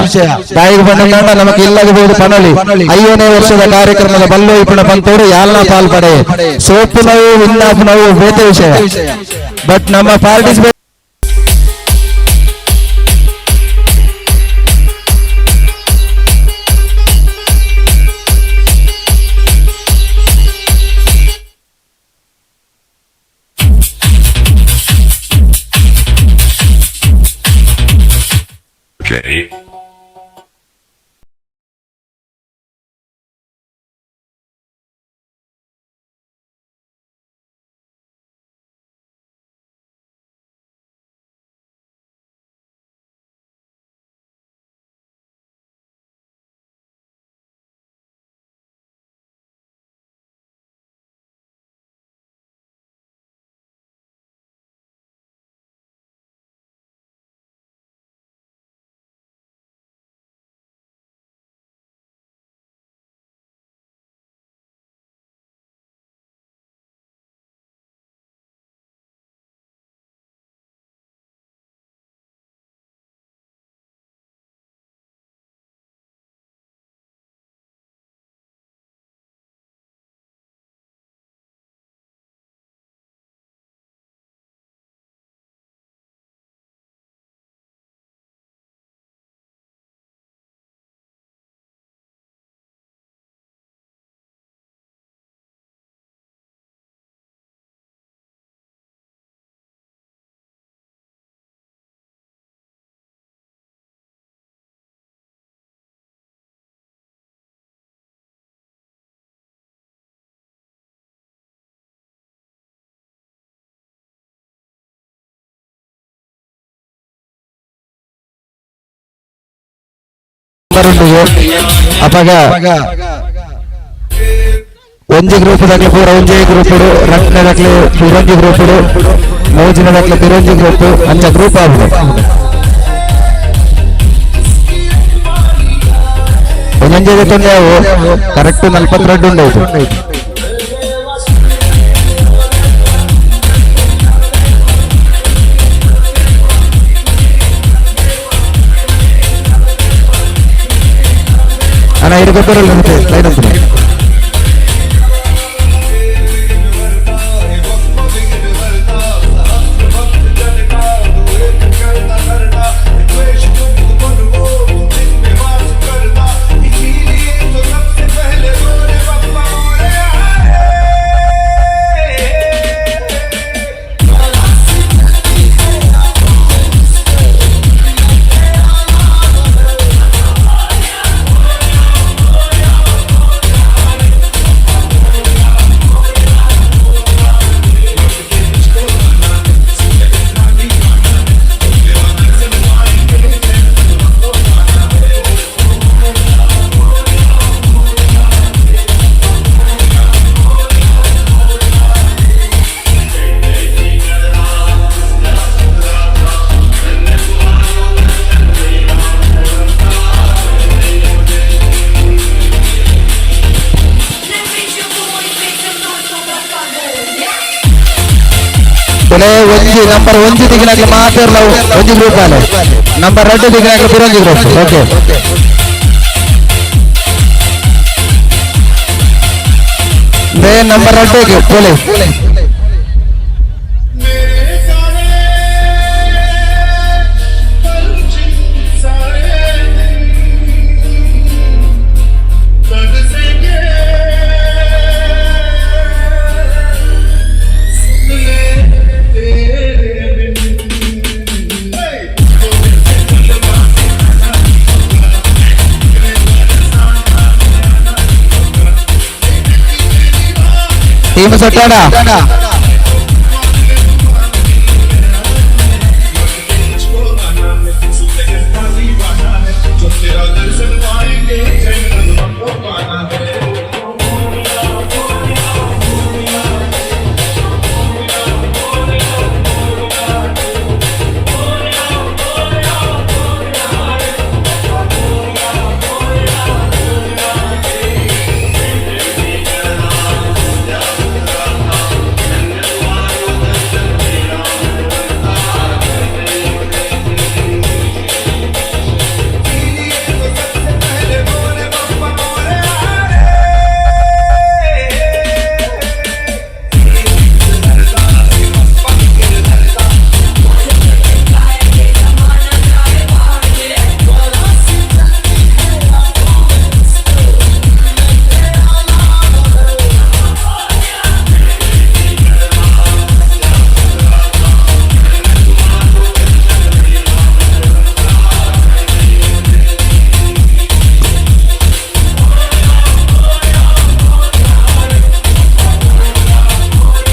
ವಿಷಯ. ದಾಯಿಗೆ ಬಂದ ನಮಗೆ ಇಲ್ಲದ ಬೋದು ಪನೊಲಿ 5ನೇ ವರ್ಷದ ಕಾರ್ಯಕ್ರಮದ ಬಲ್ಲೋ ಇಪ್ಪಣ ಪಂತೋಡು ಯಾಲ್ನ ಪಾಲ್ ಪಡೆ ಸೋಪು ನೋವು ವಿನ್ನಾಪು ನೋವು ಬೇತೆ ವಿಷಯ. ಬಟ್ ನಮ್ಮ ಪಾರ್ಟಿಸಿಪೇಟ್ Okay. ಅಪಗ ಒಂಜಿ ಗ್ರೂಪ್ ದಕ್ಲೆ ಪೂರ ಒಂಜೇ ಗ್ರೂಪ್, ರಡ್ಡನೇ ದಕ್ಲೆ ಪಿರೊಂಜಿ ಗ್ರೂಪ್, ಮೂಜಿನ ದಕ್ಲೆ ಪಿರೊಂಜಿ ಗ್ರೂಪ್, ಅಂಚ ಗ್ರೂಪ್ ಆಗುದು. ಒಂದೊಂಜೆ ತೊಂದೆ ಕರೆಕ್ಟ್ 42 ಉಂಡಾಯ್ತು. ಅಣ್ಣ ಇದು ಗೊತ್ತಿರಲ್ಲ ಲೈನ್ ಅಂತ. ಒಂಜಿ ನಂಬರ್ ಒಂಜಿ ದಿಗಿನಾಗ್ಲಿ ಮಾತಿರ್ಲ ಒಂಜಿ ಗ್ರೂಪ್ ಅಲ್ಲ, ನಂಬರ್ 2 ದಿಗಿನಾಗ್ಲಿ ಪಿರೊಂಜಿ ಗ್ರೂಪ್. ಓಕೆ, ನಂಬರ್ 2 ಪೋಲೆ. ಟೀಮ್ ಸೆಟ್ಟಾಡ.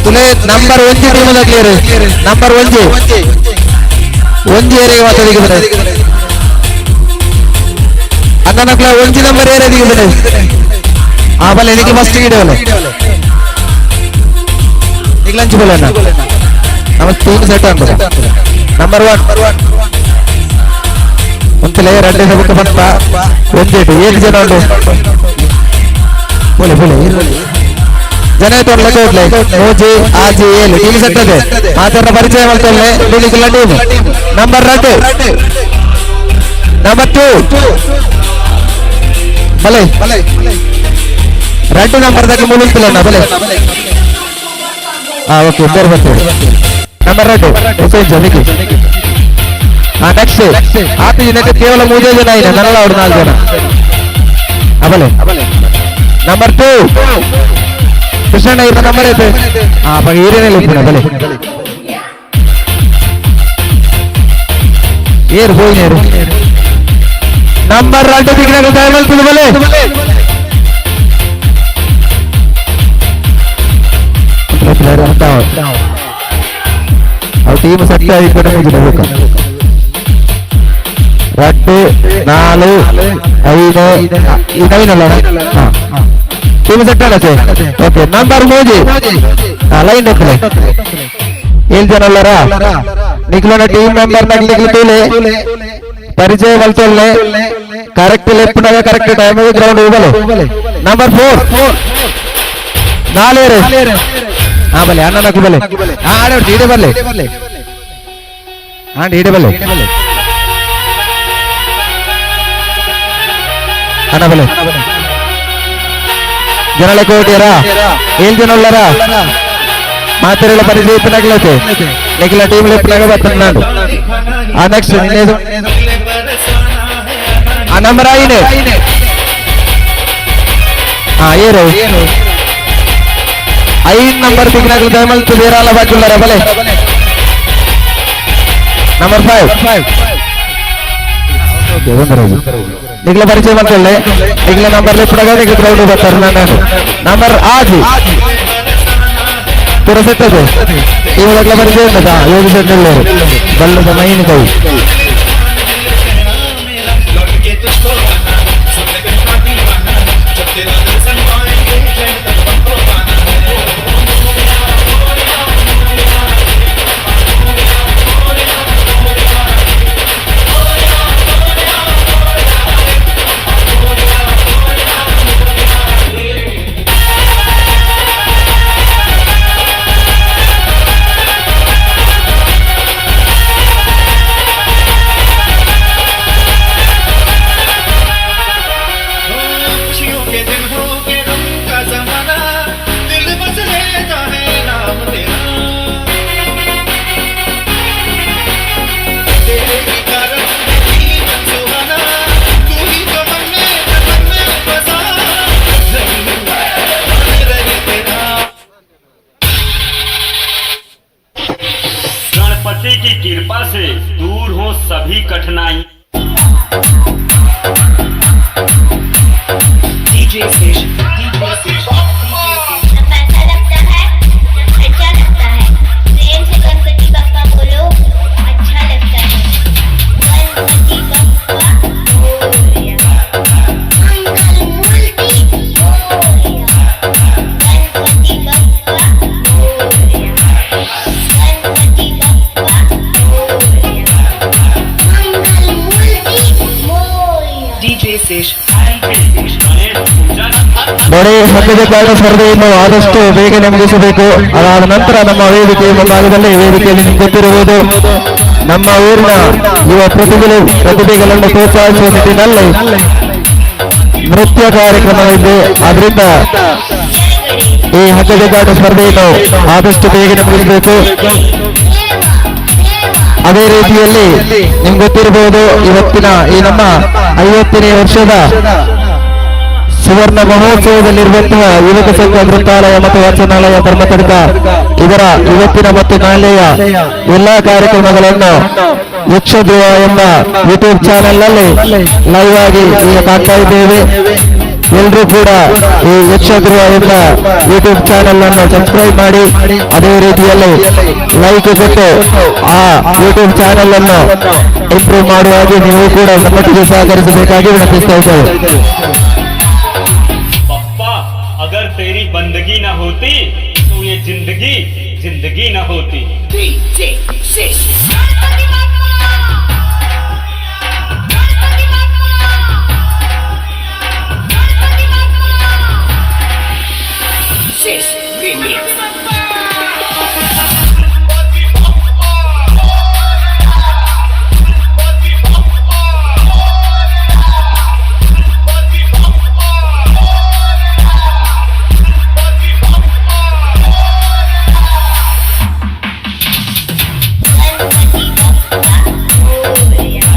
ತುಲೆ ನಂಬರ್ ಒಂಜಿ ಟೀಮ್ ದಕ್ಲೇರು ನಂಬರ್ ಒಂಜಿ ಒಂಜಿ ಏರಿಗೆ ಮಾತಾಡಿಗೆ ಬನ್ನಿ ಅಣ್ಣನಕ್ಲ ಒಂಜಿ ನಂಬರ್ ಏರಿಗೆ ಬನ್ನಿ ಆ ಬಲೆ ನಿಕ್ಕೆ ಫಸ್ಟ್ ಗಿಡವಲೆ ನಿಗ್ಲಂಚು ಬಲೆ ಅಣ್ಣ ನಮ್ಮ ಟೀಮ್ ಸೆಟ್ ಅಂತ ನಂಬರ್ 1 ಒಂತಲೇ ಎರಡು ಸಬಕ್ಕೆ ಬಂತ ಒಂದೇಟು ಏಳು ಜನ ಉಂಟು ಬೋಲೆ ಬೋಲೆ ಜನ ತೊಡ್ಲೆ ಕೊಡ್ಲೆ ಮೂಜಿ ಆಜಿ ಏಳು ಟೀಮ್ ಸೆಟ್ ಅದೆ ಮಾತಾಡ ಪರಿಚಯ ಮಾಡ್ಕೊಳ್ಳೆ ನಿಕ್ಲ team number 2 number 2 ಬಲೆ 2 ನಂಬರ್ ದಾಗ ಮುಳುಗ್ತಿಲ್ಲ ಬಲೆ ಹಾ ಓಕೆ ಬೇರೆ ಬರ್ತೇವೆ ನಂಬರ್ 2 ಓಕೆ ಜನಿಗೆ ಹಾ ನೆಕ್ಸ್ಟ್ ಆತ ಜನಕ್ಕೆ ಕೇವಲ ಮೂಜೇ ಜನ ಇಲ್ಲ ನನ್ನ ಅವ್ರು 4 ಜನ ಅಬಲೆ ನಂಬರ್ 2 ಕೃಷ್ಣಣ್ಣ ಇರ ನಂಬರ್ ಐತೆ ಹಾ ಬಗೆ ಏರಿಯಾ ಇಪ್ಪಣ ಬಲೆ ಏರು ಹೋಯ್ನೇರು ನಂಬರ್ 2 ದಿಗ್ನಾಗ ದಯಮಲ್ತದ ಬಲೆ ಅವು ಟೀಮ್ ಸೆಟ್ ಆಗಿ ಮುಗಿದ ಬೇಕು 2 4 5 ಇದೈನಲ್ಲ ಟೀಮ್ ಸೆಟ್ ಆಡತ್ತೆ ಓಕೆ ನಂಬರ್ ಮೂಜಿ ಲೈನ್ ಹೋಗ್ತದೆ ಏಳು ಜನ ಅಲ್ಲರ ನಿಕ್ಲೋನ ಟೀಮ್ ಮೆಂಬರ್ ನಿಕ್ಲು ತೂಲೆ ಪರಿಚಯ ಮಲ್ತೊಲ್ಲೆ ಕರೆಕ್ಟ್ ಲೆಪ್ಪನಾಗ correct time ground ಹೋಗಲೆ number 4 ನಾಲೇರು ಹಾ ಬಲೆ ಅಣ್ಣ ಬಲೆ ಹಾ ಆಡ ಈಡೆ ಬಲ್ಲೆ ಹಾ ಈಡೆ ಬಲ್ಲೆ ಅಣ್ಣ ಬಲೆ ಜನಳೆ ಕೋಟಿಯರ ಏಳು ಜನ ಉಳ್ಳಾರ ಮಾತೆರೆಲ್ಲ ಪರಿಚಯ ಇಪ್ಪನಾಗ್ಲೈತೆ ನಿಖಿಲ ಟೀಮ್ ಲೆಪ್ಪನಾಗ ಬರ್ತಾನೆ ನಾನು ಆ ನೆಕ್ಸ್ಟ್ ನಿನ್ನೇದು ಆ ನಂಬರ್ 5 ಹಾ ಏರು 5 ನಂಬರ್ ದಿಗ್ನಾಗ್ಲು ದಯಮಲ್ತು ಬೇರಾಲ ಬಾಕಿ ಉಳ್ಳಾರ ಬಲೆ ನಂಬರ್ 5 ಓಕೆ ನಿಗ್ಲ ಪರಿಚಯ ಮಾಡ್ಕೊಳ್ಳೆ ನಿಗ್ಲ ನಂಬರ್ ಲೆಪ್ಪನಾಗ ನಿಗ್ಲ ಗ್ರೌಂಡ್ ಬರ್ತಾರೆ ನಾನು ನಂಬರ್ 6 ಪೂರ ಸೆಟ್ಟದೆ ಇವಾಗಲ ಪರಿಚಯ ಉಂಟಾ ಯೋಗಿ ಸೆಟ್ ಬಲ್ಲದ ಮೈನ್ ಕೈ गणपति की कृपा से दूर हो सभी कठिनाई। पैसा लगता है, अच्छा लगता है। प्रेम से गणपति बप्पा बोलो, अच्छा लगता है। गणपति बप्पा मोरया, मंगल मूर्ति मोरया, गणपति बप्पा मोरया, गणपति बप्पा मोरया, मंगल मूर्ति मोरया। DJ Sesh. Ganesh पूजा ನೋಡಿ ಸದ್ಯದ ಕಾಲ ಸ್ಪರ್ಧೆಯನ್ನು ಆದಷ್ಟು ಬೇಗನೆ ಮುಗಿಸಬೇಕು. ಅದಾದ ನಂತರ ನಮ್ಮ ವೇದಿಕೆಯ ಮುಂಭಾಗದಲ್ಲಿ ವೇದಿಕೆಯಲ್ಲಿ ನಿಮ್ಗೆ ಗೊತ್ತಿರುವುದು ನಮ್ಮ ಊರಿನ ಯುವ ಪ್ರತಿಭೆಗಳನ್ನು ಪ್ರೋತ್ಸಾಹಿಸುವ ನಿಟ್ಟಿನಲ್ಲಿ ನೃತ್ಯ ಕಾರ್ಯಕ್ರಮ ಇದೆ. ಆದ್ರಿಂದ ಈ ಹಗ್ಗಜಗ್ಗಾಟ ಸ್ಪರ್ಧೆಯನ್ನು ಆದಷ್ಟು ಬೇಗನೆ ಮುಗಿಸಬೇಕು. ಅದೇ ರೀತಿಯಲ್ಲಿ ನಿಮ್ಗೆ ಗೊತ್ತಿರಬಹುದು ಇವತ್ತಿನ ಈ ನಮ್ಮ 50ನೇ ವರ್ಷದ ಸುವರ್ಣ ಮಹೋತ್ಸವದಲ್ಲಿರುವಂತಹ ಯುವಕ ಸಂಘ ಗ್ರಂಥಾಲಯ ಮತ್ತು ವಾಚನಾಲಯ ಧರ್ಮತಡ್ಕ ಇದರ ಇವತ್ತಿನ ಮತ್ತು ನಾಳೆಯ ಎಲ್ಲಾ ಕಾರ್ಯಕ್ರಮಗಳನ್ನು ಯಕ್ಷಧ್ರುವ ಎಂಬ ಯೂಟ್ಯೂಬ್ ಚಾನೆಲ್ ನಲ್ಲಿ ಲೈವ್ ಆಗಿ ಈಗ ಕಾಣ್ತಾ ಇದ್ದೇವೆ. ಎಲ್ಲರೂ ಕೂಡ ಈ ಯಕ್ಷಧ್ರುವ ಎಂಬ ಯೂಟ್ಯೂಬ್ ಚಾನೆಲ್ ಅನ್ನು ಸಬ್ಸ್ಕ್ರೈಬ್ ಮಾಡಿ, ಅದೇ ರೀತಿಯಲ್ಲಿ ಲೈಕ್ ಕೊಟ್ಟು ಆ ಯೂಟ್ಯೂಬ್ ಚಾನೆಲ್ ಅನ್ನು ಇಂಪ್ರೂವ್ ಮಾಡುವ ಹಾಗೆ ನೀವು ಕೂಡ ನಮ್ಮೊಟ್ಟಿಗೆ ಸಹಕರಿಸಬೇಕಾಗಿ ವಿನಂತಿಸ್ತಾ ಇದ್ದೇವೆ. बप्पा अगर तेरी बंदगी न होती तो ये जिंदगी जिंदगी न होती। DJ Shesh. Ganpati Bappa, Ganpati Bappa, Ganpati Bappa. Shesh Remix. Ganpati Bappa Morya,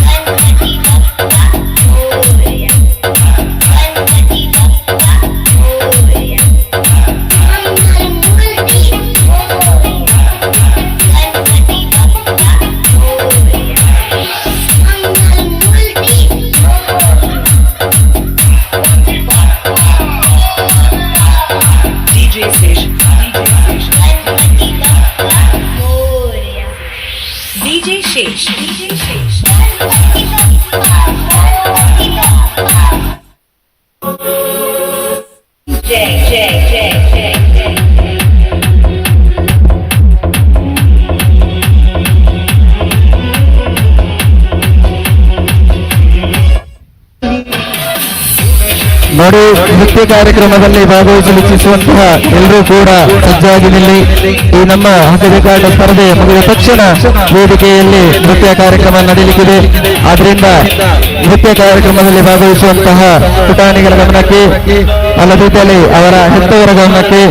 Ganpati Bappa Morya, Ganpati Bappa Morya, Mangalmurti Morya, Ganpati Bappa Morya, Mangalmurti Morya. DJ Sesh, DJ Sesh, Ganpati Bappa Morya, DJ Shesh, DJ Shesh. Ganpati Bappa, Ganpati Bappa. J J J J J. ನೋಡಿ, ನೃತ್ಯ ಕಾರ್ಯಕ್ರಮದಲ್ಲಿ ಭಾಗವಹಿಸಲು ಇಚ್ಛಿಸುವಂತಹ ಎಲ್ಲರೂ ಕೂಡ ಸಜ್ಜಾಗಿ ನಿಲ್ಲಿ. ಈ ನಮ್ಮ ಹಗ್ಗಜಗ್ಗಾಟ ಸ್ಪರ್ಧೆ ಮುಗಿದ ತಕ್ಷಣ ವೇದಿಕೆಯಲ್ಲಿ ನೃತ್ಯ ಕಾರ್ಯಕ್ರಮ ನಡೆಯಲಿಕ್ಕಿದೆ. ಆದ್ರಿಂದ ನೃತ್ಯ ಕಾರ್ಯಕ್ರಮದಲ್ಲಿ ಭಾಗವಹಿಸುವಂತಹ ಪುಟಾಣಿಗಳ ಗಮನಕ್ಕೆ, ಅಲ್ಲದಿದ್ದಲ್ಲಿ ಅವರ ಹೆತ್ತವರ ಗಮನಕ್ಕೆ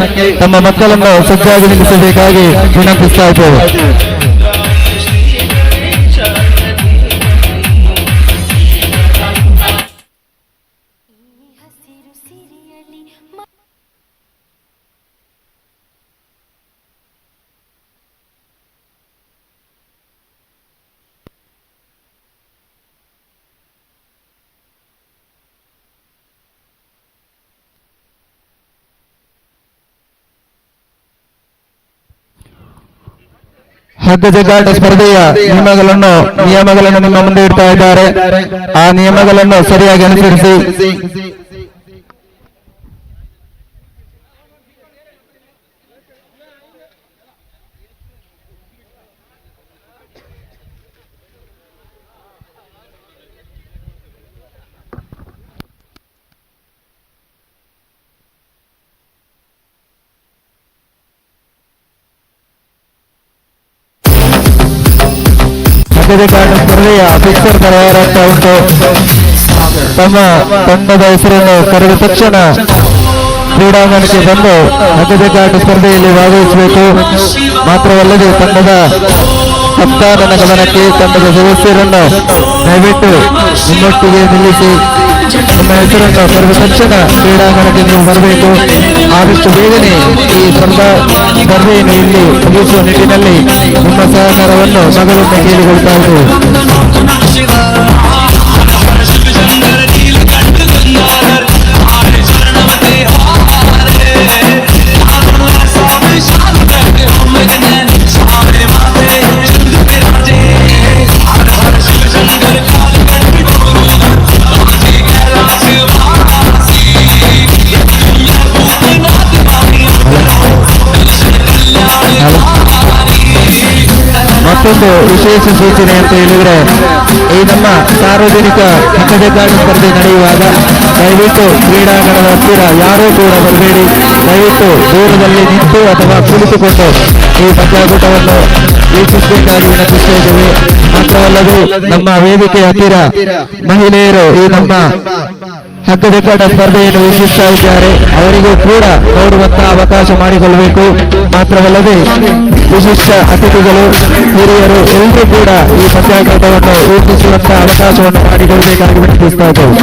ತಮ್ಮ ಮಕ್ಕಳನ್ನು ಸಜ್ಜಾಗಿ ನಿಲ್ಲಿಸಬೇಕಾಗಿ ವಿನಂತಿಸ್ತಾ ಇದ್ದೇವೆ. ಹಸಿರು ಸಿರಿಯಲಿ. ಹಗ್ಗಜಗ್ಗಾಟ ಸ್ಪರ್ಧೆಯ ನಿಯಮಗಳನ್ನು ನಿಮ್ಮ ಮುಂದೆ ಇಡ್ತಾ ಇದ್ದಾರೆ. ಆ ನಿಯಮಗಳನ್ನು ಸರಿಯಾಗಿ ಅನುಸರಿಸಿ. ಹಗ್ಗಜಗ್ಗಾಟ ಸ್ಪರ್ಧೆಯ ಫಿಕ್ಸರ್ ತಯಾರಾಗ್ತಾ ಉಂಟು. ತಮ್ಮ ತಂಡದ ಹೆಸರನ್ನು ಕರೆದ ತಕ್ಷಣ ಕ್ರೀಡಾಂಗಣಕ್ಕೆ ಬಂದು ಹಗ್ಗಜಗ್ಗಾಟ ಸ್ಪರ್ಧೆಯಲ್ಲಿ ಭಾಗವಹಿಸಬೇಕು. ಮಾತ್ರವಲ್ಲದೆ ತಂಡದ ಕಪ್ತಾನನ ಗಮನಕ್ಕೆ, ತಂಡದ ಸದಸ್ಯರನ್ನು ದಯವಿಟ್ಟು ನಿಮ್ಮೊಟ್ಟಿಗೆ ನಿಲ್ಲಿಸಿ. ನಿಮ್ಮ ಹೆಸರನ್ನು ಕರೆದ ತಕ್ಷಣ ಕ್ರೀಡಾಂಗಣಕ್ಕೆ ನೀವು ಬರಬೇಕು. ಆದಷ್ಟು ಬೇಗನೆ ಈ ಸ್ಪರ್ಧೆಯನ್ನು ಇಲ್ಲಿ ಮುಗಿಸುವ ನಿಟ್ಟಿನಲ್ಲಿ ನಿಮ್ಮ ಸಹಕಾರವನ್ನು ಮಗಳೊಮ್ಮೆ ಕೇಳಿಕೊಳ್ತಾ ಇದ್ದೇವೆ. ಮತ್ತೊಂದು ವಿಶೇಷ ಸೂಚನೆ ಅಂತ ಹೇಳಿದ್ರೆ, ಈ ನಮ್ಮ ಸಾರ್ವಜನಿಕ ಹಗ್ಗಜಗ್ಗಾಟ ಸ್ಪರ್ಧೆ ನಡೆಯುವಾಗ ದಯವಿಟ್ಟು ಕ್ರೀಡಾಂಗಣದ ಹತ್ತಿರ ಯಾರೂ ಕೂಡ ಬರಬೇಡಿ. ದಯವಿಟ್ಟು ದೂರದಲ್ಲಿ ನಿಂತು ಅಥವಾ ಕುಳಿತುಕೊಂಡು ಈ ಪಂದ್ಯಾಕೂಟವನ್ನು ವೀಕ್ಷಿಸಬೇಕಾಗಿ ವಿನಂತಿಸ್ತಾ ಇದ್ದೇವೆ. ಮಾತ್ರವಲ್ಲದೆ ನಮ್ಮ ವೇದಿಕೆ ಹತ್ತಿರ ಮಹಿಳೆಯರು ಈ ನಮ್ಮ ಹಗ್ಗಜಗ್ಗಾಟ ಸ್ಪರ್ಧೆಯನ್ನು ವೀಕ್ಷಿಸ್ತಾ ಇದ್ದಾರೆ. ಅವರಿಗೂ ಕೂಡ ನೋಡುವಂತಹ ಅವಕಾಶ ಮಾಡಿಕೊಳ್ಳಬೇಕು. ಮಾತ್ರವಲ್ಲದೆ ವಿಶಿಷ್ಟ ಅತಿಥಿಗಳು, ಹಿರಿಯರು ಎಲ್ಲರೂ ಕೂಡ ಈ ಪಂದ್ಯಾಕೂಟವನ್ನು ವೀಕ್ಷಿಸುವಂತಹ ಅವಕಾಶವನ್ನು ಮಾಡಿಕೊಳ್ಳಬೇಕಾಗಿ ವಿನಂತಿಸ್ತಾ ಇದ್ದೇವೆ.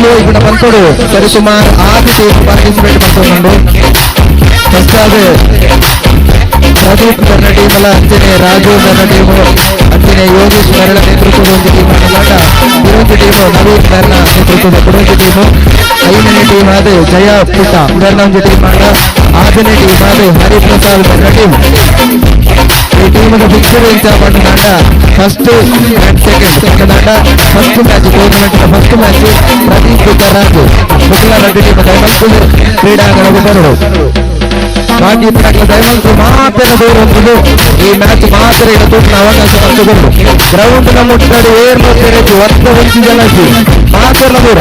ಪಲ್ಲು ఇక్కడ ಬಂತೋಡು ಸರಿಸುಮಾರು ಆರು ಟೀಮ್ ಪಾರ್ಟಿಸಿಪೇಟ್ ಮಾಡ್ಕೊಂಡು ಫಸ್ಟ್ ಅದು ಪ್ರದೀಪ್ ನನ್ನ ಟೀಮ್ ಅಲ್ಲ ಅಂಚನೆ ರಾಜು ನನ್ನ ಟೀಮು ಅಂಚನೆ ಯೋಗೇಶ್ ಮರಳ ನೇತೃತ್ವದ ಒಂದು ಟೀಮ್ ಆಟ ವಿರೋಧಿ ಟೀಮು ನವೀನ್ ಮರಳ ನೇತೃತ್ವದ ಕುಡೊಂಜಿ ಟೀಮು ಐದನೇ ಟೀಮ್ ಆದ ಜಯ ಪುಟ್ಟ ಇದನ್ನ ಒಂದು ಟೀಮ್ ಆಟ ಆರನೇ ಟೀಮ್ ಆದ ಹರಿಪ್ರಸಾದ್ ಮರಳ ಟೀಮ್. ಈ ಟೀಮ್ ಫಿಕ್ಸರ್ ಎಂತ ಪಂಡ first and second ಆಟ first match tournament first match Pradeep Raju Mukula Reddy team ದಯಮಲ್ತು ಕ್ರೀಡಾಂಗಣಕ್ಕೆ ಬರಡು. ಬಾಕಿ ದಯಮಲ್ತು ಮಾತ್ರ ದೂರ ಹೊಂದಿದ್ದು ಈ ಮ್ಯಾಚ್ ಮಾತ್ರ ಈಗ ತೂಪಿನ ಅವಕಾಶ ಪಡೆದುಕೊಂಡು ಗ್ರೌಂಡ್ ನ ಮುಟ್ಟಡಿ ಏರ್ಲು ತೆರೆದು ಒತ್ತ ಹೊಂಚಿ ಜನ ಮಾತ್ರ ದೂರ.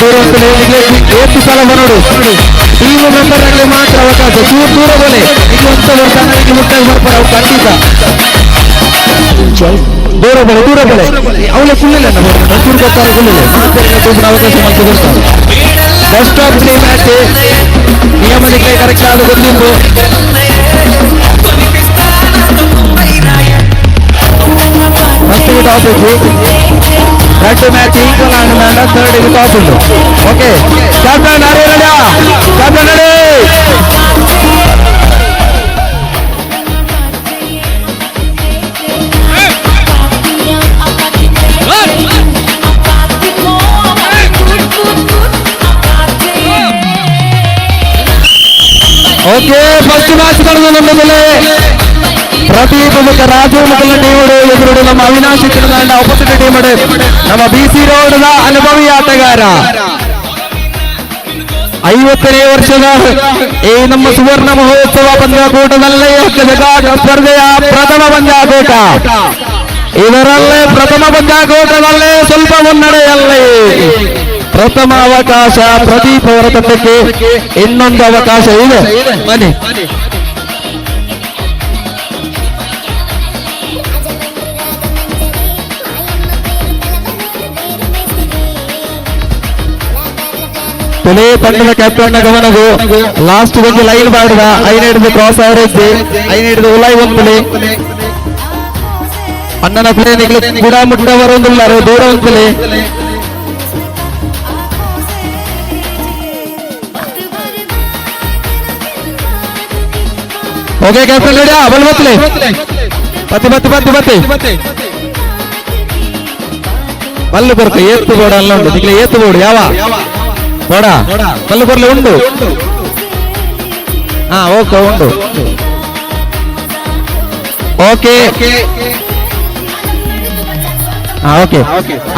ದೂರ ಏತು ಸಲ ಬರೋಡು ಟೀಮ್ ಮೆಂಬರ್ ಆಗಲಿ ಮಾತ್ರ ಅವಕಾಶ ಚೂರು ದೂರ ಬೋಲೆ ಇದು ಒಂದು ವರ್ಷ ಮುಟ್ಟಾಗಿ ಬರ್ತಾರೆ ಅವು ಖಂಡಿತ ದೂರ ಬಳೆ ದೂರ ಬಳೆ ಅವಳೆ ಕುಳ್ಳಿಲ್ಲ ಚೂರು ಗೊತ್ತಾರೆ ಕುಳ್ಳಿಲ್ಲ ಮಾತ್ರ ಅವಕಾಶ ಮಾಡ್ತು ಕೊಡ್ತಾರೆ. Best of 3 match ನಿಯಮನಿಗೆ correct ಆದ ಗೊತ್ತಿದ್ದು ಫಸ್ಟ್ ಟಾಪ್ ಇತ್ತು ಎರಡು ಮ್ಯಾಚ್ ಈಕ್ವಲ್ ಆದ ಥರ್ಡ್ ಇದು ಟಾಪ್ ಉಂಟು. ಓಕೆ ಕ್ಯಾಪ್ಟನ್ ಅರೆ ready captain ready. Okay first match ನಡೆದು ನಮ್ಮದಲ್ಲೇ ಪ್ರದೀಪ್ ಮತ್ತು ರಾಜು ಮೊದಲ ಟೀಮ್ ಎದುರು ನಮ್ಮ ಅವಿನಾಶ್ ತಂಡ ಅಪೋಸಿಟ್ ಟೀಮ್ ನಮ್ಮ ಬಿಸಿ ರೋಡ್ ಅನುಭವಿ ಆಟಗಾರ 50ನೇ ವರ್ಷದ ಈ ನಮ್ಮ ಸುವರ್ಣ ಮಹೋತ್ಸವ ಪಂದ್ಯಾಕೂಟದಲ್ಲೇ ಸ್ಪರ್ಧೆಯ ಪ್ರಥಮ ಪಂದ್ಯಾಕೂಟ. ಇದರಲ್ಲೇ ಪ್ರಥಮ ಪಂದ್ಯಾಕೂಟದಲ್ಲೇ ಸ್ವಲ್ಪ ಮುನ್ನಡೆಯಲ್ಲಿ ಪ್ರಥಮ ಅವಕಾಶ ಪ್ರದೀಪ್ ಅವರ ತಂಡಕ್ಕೆ, ಇನ್ನೊಂದು ಅವಕಾಶ ಇದೆ. ಬನ್ನಿ ತುಲೇ ತಂಡದ ಕ್ಯಾಪ್ಟನ್ ಗಮನವು ಲಾಸ್ಟ್ ಒಂದು ಲೈನ್ ಬಾಡಿದ ಐನ ಹಿಡಿದು ಕ್ರಾಸ್ ಅವರೇಜ್ ಐನ ಹಿಡಿದು ಉಲಾಯ್ ಒಂದ್ಲೆ ಅಣ್ಣನ ಪ್ಲೇನಿಗೆ ಕೂಡ ಮುಟ್ಟವರೊಂದುಲ್ಲಾರು ದೂರ ಒಂದ್ಲೆ. Okay captain ready ಬಲ್ ಬತ್ತಲೆ ಬತ್ತಿ ಬತ್ತಿ ಬತ್ತಿ ಬತ್ತಿ ಬಲ್ಲು ಕೊರತೆ ಏತ್ತು ಬೋರ್ಡ್ ಅಲ್ಲ ಉಂಟು ನಿಕ್ಲೆ ಏತ್ತು ಬೋರ್ಡ್ ಯಾವ ಬೋಡ ಬಲ್ಲು ಕೊರ್ಲೆ ಉಂಟು. ಹಾ ಓಕೆ ಉಂಟು. ಓಕೆ ಹಾ ಓಕೆ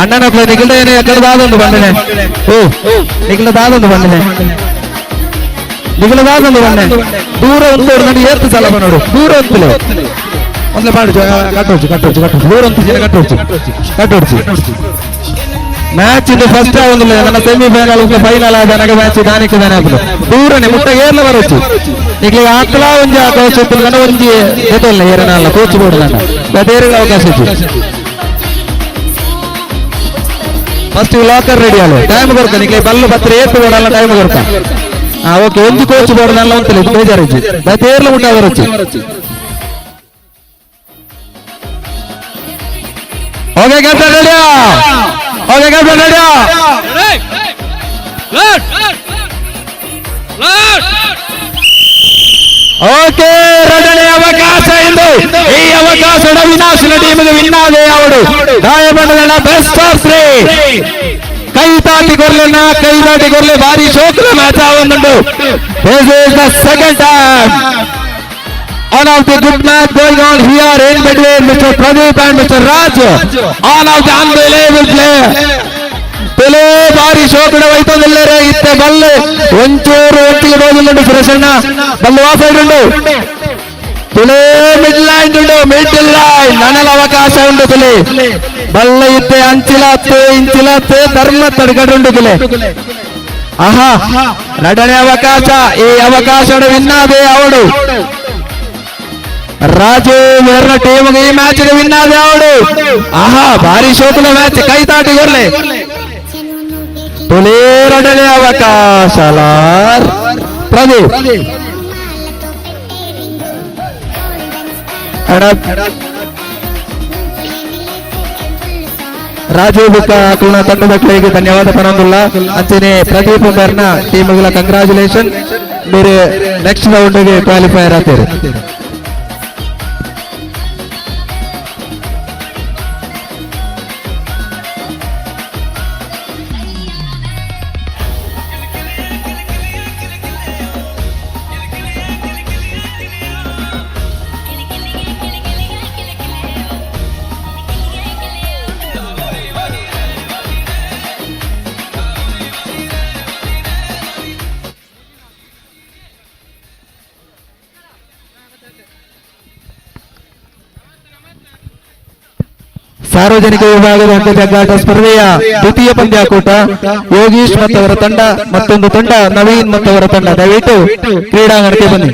ಅಣ್ಣನ ಪ್ಲೇ ನಿಖಿಲ್ದ ಏನೇ ಎಕ್ಕಡ ದಾದೊಂದು ಬಂದನೆ ಓ ನಿಖಿಲ್ದ ದಾದೊಂದು ಬಂದನೆ ನಿಖಿಲ್ದ ದಾದೊಂದು ಬಂದೆ ದೂರ ಒಂದು ನನಗೆ ಏತ್ತು ಸಲ ನೋಡು ದೂರ ಒಂತಲೆ ಒಂದೇ ಪಾಡು ಕಟ್ಟೋಚು ಕಟ್ಟೋಚು ಕಟ್ಟೋಚು ದೂರ ಒಂದು ಜನ ಕಟ್ಟೋಚು ಕಟ್ಟೋಚು. Match ಇದು ಫಸ್ಟ್ ಆವೊಂದುಲ್ಲ ನನ್ನ ಸೆಮಿಫೈನಲ್ ಫೈನಲ್ ಆದ ನನಗೆ ಮ್ಯಾಚ್ ದಾನಿಕ್ಕೆ ದಾನೆ ಆಪುಂಡು ಪೂರನೆ ಮುಟ್ಟ ಏರ್ಲ ಬರೊಚ್ಚು ನಿಕ್ಲೆ ಆತ್ಲಾ ಒಂಜಿ ಅವಕಾಶ ಇತ್ತು ನನ್ನ ಒಂಜಿ ಗೊತ್ತಲ್ಲ ಏರನಲ್ಲ ಕೋಚ್ ಬೋರ್ಡ್ ನನ್ನ ಬೇರೆ ಅವಕಾಶ ಇತ್ತು. First locker ready ಆಲೆ ಟೈಮ್ ಕೊರ್ಕ ನಿಕ್ಲೆ ಬಲ್ಲು ಪತ್ರ ಏತ್ ಬೋರ್ಡಲ್ಲ ಟೈಮ್ ಕೊರ್ಕ. ಹಾ ಓಕೆ ಒಂಜಿ ಕೋಚ್ ಬೋರ್ಡ್ ನಲ್ಲ ಉಂತಲೆ ಬೇಜಾರಿಜ್ಜಿ ಬೇತೆ ಏರ್ಲ ಮುಟ್ಟ ಬರೊಚ್ಚು. Okay captain ready? Okay captain ready? Okay ಎರಡನೇ ಅವಕಾಶ ಎಂದು ಈ ಅವಕಾಶದ ವಿನಾಶನ ಟೀಮ್ಗೆ ವಿನ್ ಆದೆ ಅವರು ಗಾಯಬಂಡದ best of three. ಕೈ ತಾಟಿ ಕೊರ್ಲೆನ ಕೈ ತಾಟಿ ಕೊರ್ಲೆ ಭಾರಿ ಶೋಕದ ಮ್ಯಾಚ್ ಆವೊಂದುಂಡು. This is the second time. One of the good match going on here in between Mr. Pradeep and Mr. Raj. All of the unbelievable play. ತುಲೇ ಬಾರಿ ಶೋಕುಡ ವೈತೊಂದುಲ್ಲೆರೆ ಇತ್ತೆ ಬಲ್ಲೆ ಒಂಚೂರು ಒಟ್ಟಿಗೆ ಹೋದಿಲ್ಲುಂಡು ಸುರೇಶಣ್ಣ ಬಲ್ಲು ಆ ಸೈಡ್ ಉಂಡು ತುಲೇ ಮಿಡ್ ಲೈನ್ ಉಂಡು ಮಿಡ್ ಲೈನ್ ನನಲ ಅವಕಾಶ ಉಂಡು ತುಲೆ ಬಲ್ಲ ಇತ್ತೆ ಅಂಚಿಲತ್ತೆ ಇಂಚಿಲತ್ತೆ ಧರ್ಮ ತಡ್ಕಡುಂಡು ತುಲೆ. ಆಹಾ ಎರಡನೇ ಅವಕಾಶ ಈ ಅವಕಾಶ ವಿನ್ನಾದೆ ಅವಡು ರಾಜು ಮೇರ್ನ ಟೀಮ್ ಈ ಮ್ಯಾಚ್ ವಿನ್ ಆದೆ ಅವಡು. ಆಹಾ ಭಾರಿ ಶೋಕುದ ಮ್ಯಾಚ್ ಕೈ ತಾಟಿ ಕೊರ್ಲೆ ತುಲೇ ಎರಡನೇ ಅವಕಾಶ ಲಾರ್ ಪ್ರದೀಪ್ ರಾಜು ಬುಕ್ಕ ಅಕುಲ್ನ ತಂಡದಕ್ಲೆಗ್ ಧನ್ಯವಾದ ಪನೊಂದುಲ್ಲ. ಅಂಚನೆ ಪ್ರದೀಪ್ ಮೇರ್ನ ಟೀಮ್ಗಳ ಕಂಗ್ರಾಚುಲೇಷನ್ ಬೇರೆ ನೆಕ್ಸ್ಟ್ ರೌಂಡ್ ಗೆ ಕ್ವಾಲಿಫೈರ್ ಆತೇರು. ಸಾರ್ವಜನಿಕ ವಿಭಾಗದ ಅಂಕಜಗ್ಗಾಟ ಸ್ಪರ್ಧೆಯ ದ್ವಿತೀಯ ಪಂದ್ಯಾಕೂಟ ಯೋಗೀಶ್ ಮತ್ತವರ ತಂಡ ಮತ್ತೊಂದು ತಂಡ ನವೀನ್ ಮತ್ತವರ ತಂಡ. ದಯವಿಟ್ಟು ಕ್ರೀಡಾಂಗಣಕ್ಕೆ ಬನ್ನಿ.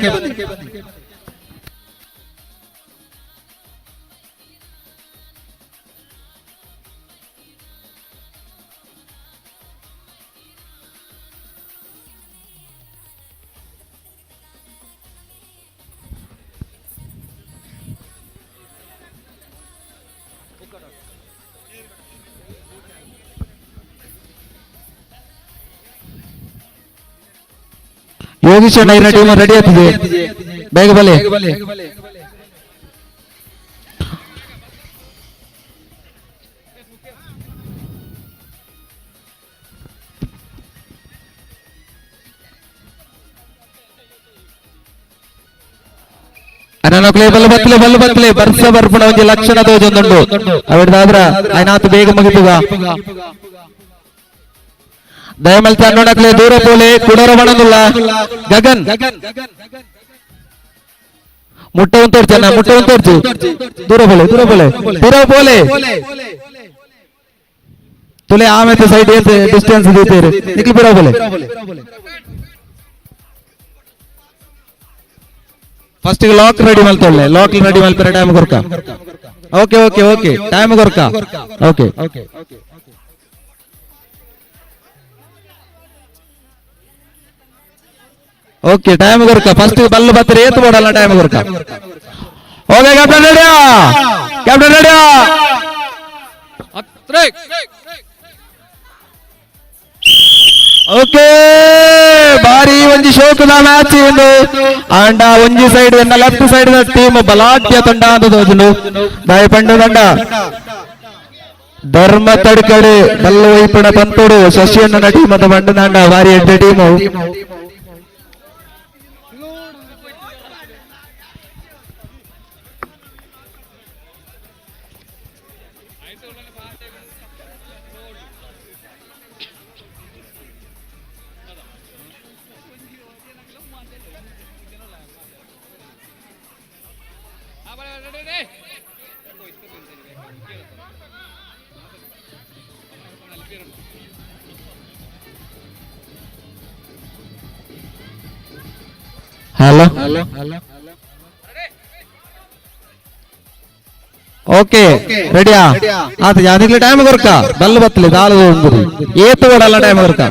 ಯೋಗೀಶ್ ಅಣ್ಣ ಟೀಮ್ ರೆಡಿ ಆಗ್ತದೆ, ಬೇಗ ಬಲೆ. ಅನ್ನಕ್ಲೆ ಬಲ್ಲು ಬತ್ತಲೆ ಬಲ್ಲು ಬತ್ತಲೆ ಬರ್ಸ ಬರ್ಪುಣ ಒಂಜಿ ಲಕ್ಷಣ ತೋಜೊಂದುಂಡು ಅವಿಡ್ದಾದ್ರ ಆಯ್ನಾತು ಬೇಗ ಮುಗಿಪುಗ. ದಯಮಲ್ತ ಅನ್ನೋಣಕ್ಲೆ ದೂರ ಪೋಲೆ ಕುಡರ ಬಣದುಲ್ಲ ಗಗನ್ ಮುಟ್ಟವನ್ ತೋರ್ಚಣ್ಣ ಮುಟ್ಟವನ್ ತೋರ್ಚು ದೂರ ಪೋಲೆ ದೂರ ಪೋಲೆ ದೂರ ಪೋಲೆ ತುಲೆ ಆಮೇಲೆ ಸೈಡ್ ಏತ್ ಡಿಸ್ಟೆನ್ಸ್ ದೀತೇರು ನಿಕ್ಲಿ ಬಿರೋ ಪೋಲೆ. First lock ready ಮಲ್ತೊಳ್ಳೆ lock ready ಮಲ್ಪರೆ time ಕೊರ್ಕ. Okay okay okay time ಕೊರ್ಕ. Okay okay time ಕೊರ್ಕ. First ಬಲ್ಲು ಬತ್ತರೆ ಏತ್ ಬೋಡಲ್ಲ ಟೈಮ್ ಕೊರ್ಕ. Okay captain ready? Captain ready? Okay ಬಾರಿ ಒಂಜಿ ಶೋಕದ ಮ್ಯಾಚ್ ಇಂದು ಆಂಡ ಒಂಜಿ ಸೈಡ್ ಎನ್ನ left side team ಬಲಾಢ್ಯ ತಂಡ ಅಂತ ತೋಜುಂಡು ದಾಯ ಪಂಡು ತಂಡ ಧರ್ಮ ತಡ್ಕಡೆ ಬಲ್ಲು ವೈಪುಣ ಪಂತೋಡು ಶಶಿಯಣ್ಣನ ಟೀಮ್ ಅಂತ ಪಂಡು ತಂಡ ಬಾರಿ ಎಡ್ಡೆ ಟೀಮು. Hello okay ರೆಡಿಯಾ ಆತ ಯಾನಿಗ್ಲಿ ಟೈಮ್ ಕೊರ್ಕ ಬಲ್ಲು ಬತ್ತಲಿ ದಾಲ ಉಂಬುದು ಏತು ಓಡಲ್ಲ ಟೈಮ್ ಕೊರ್ಕ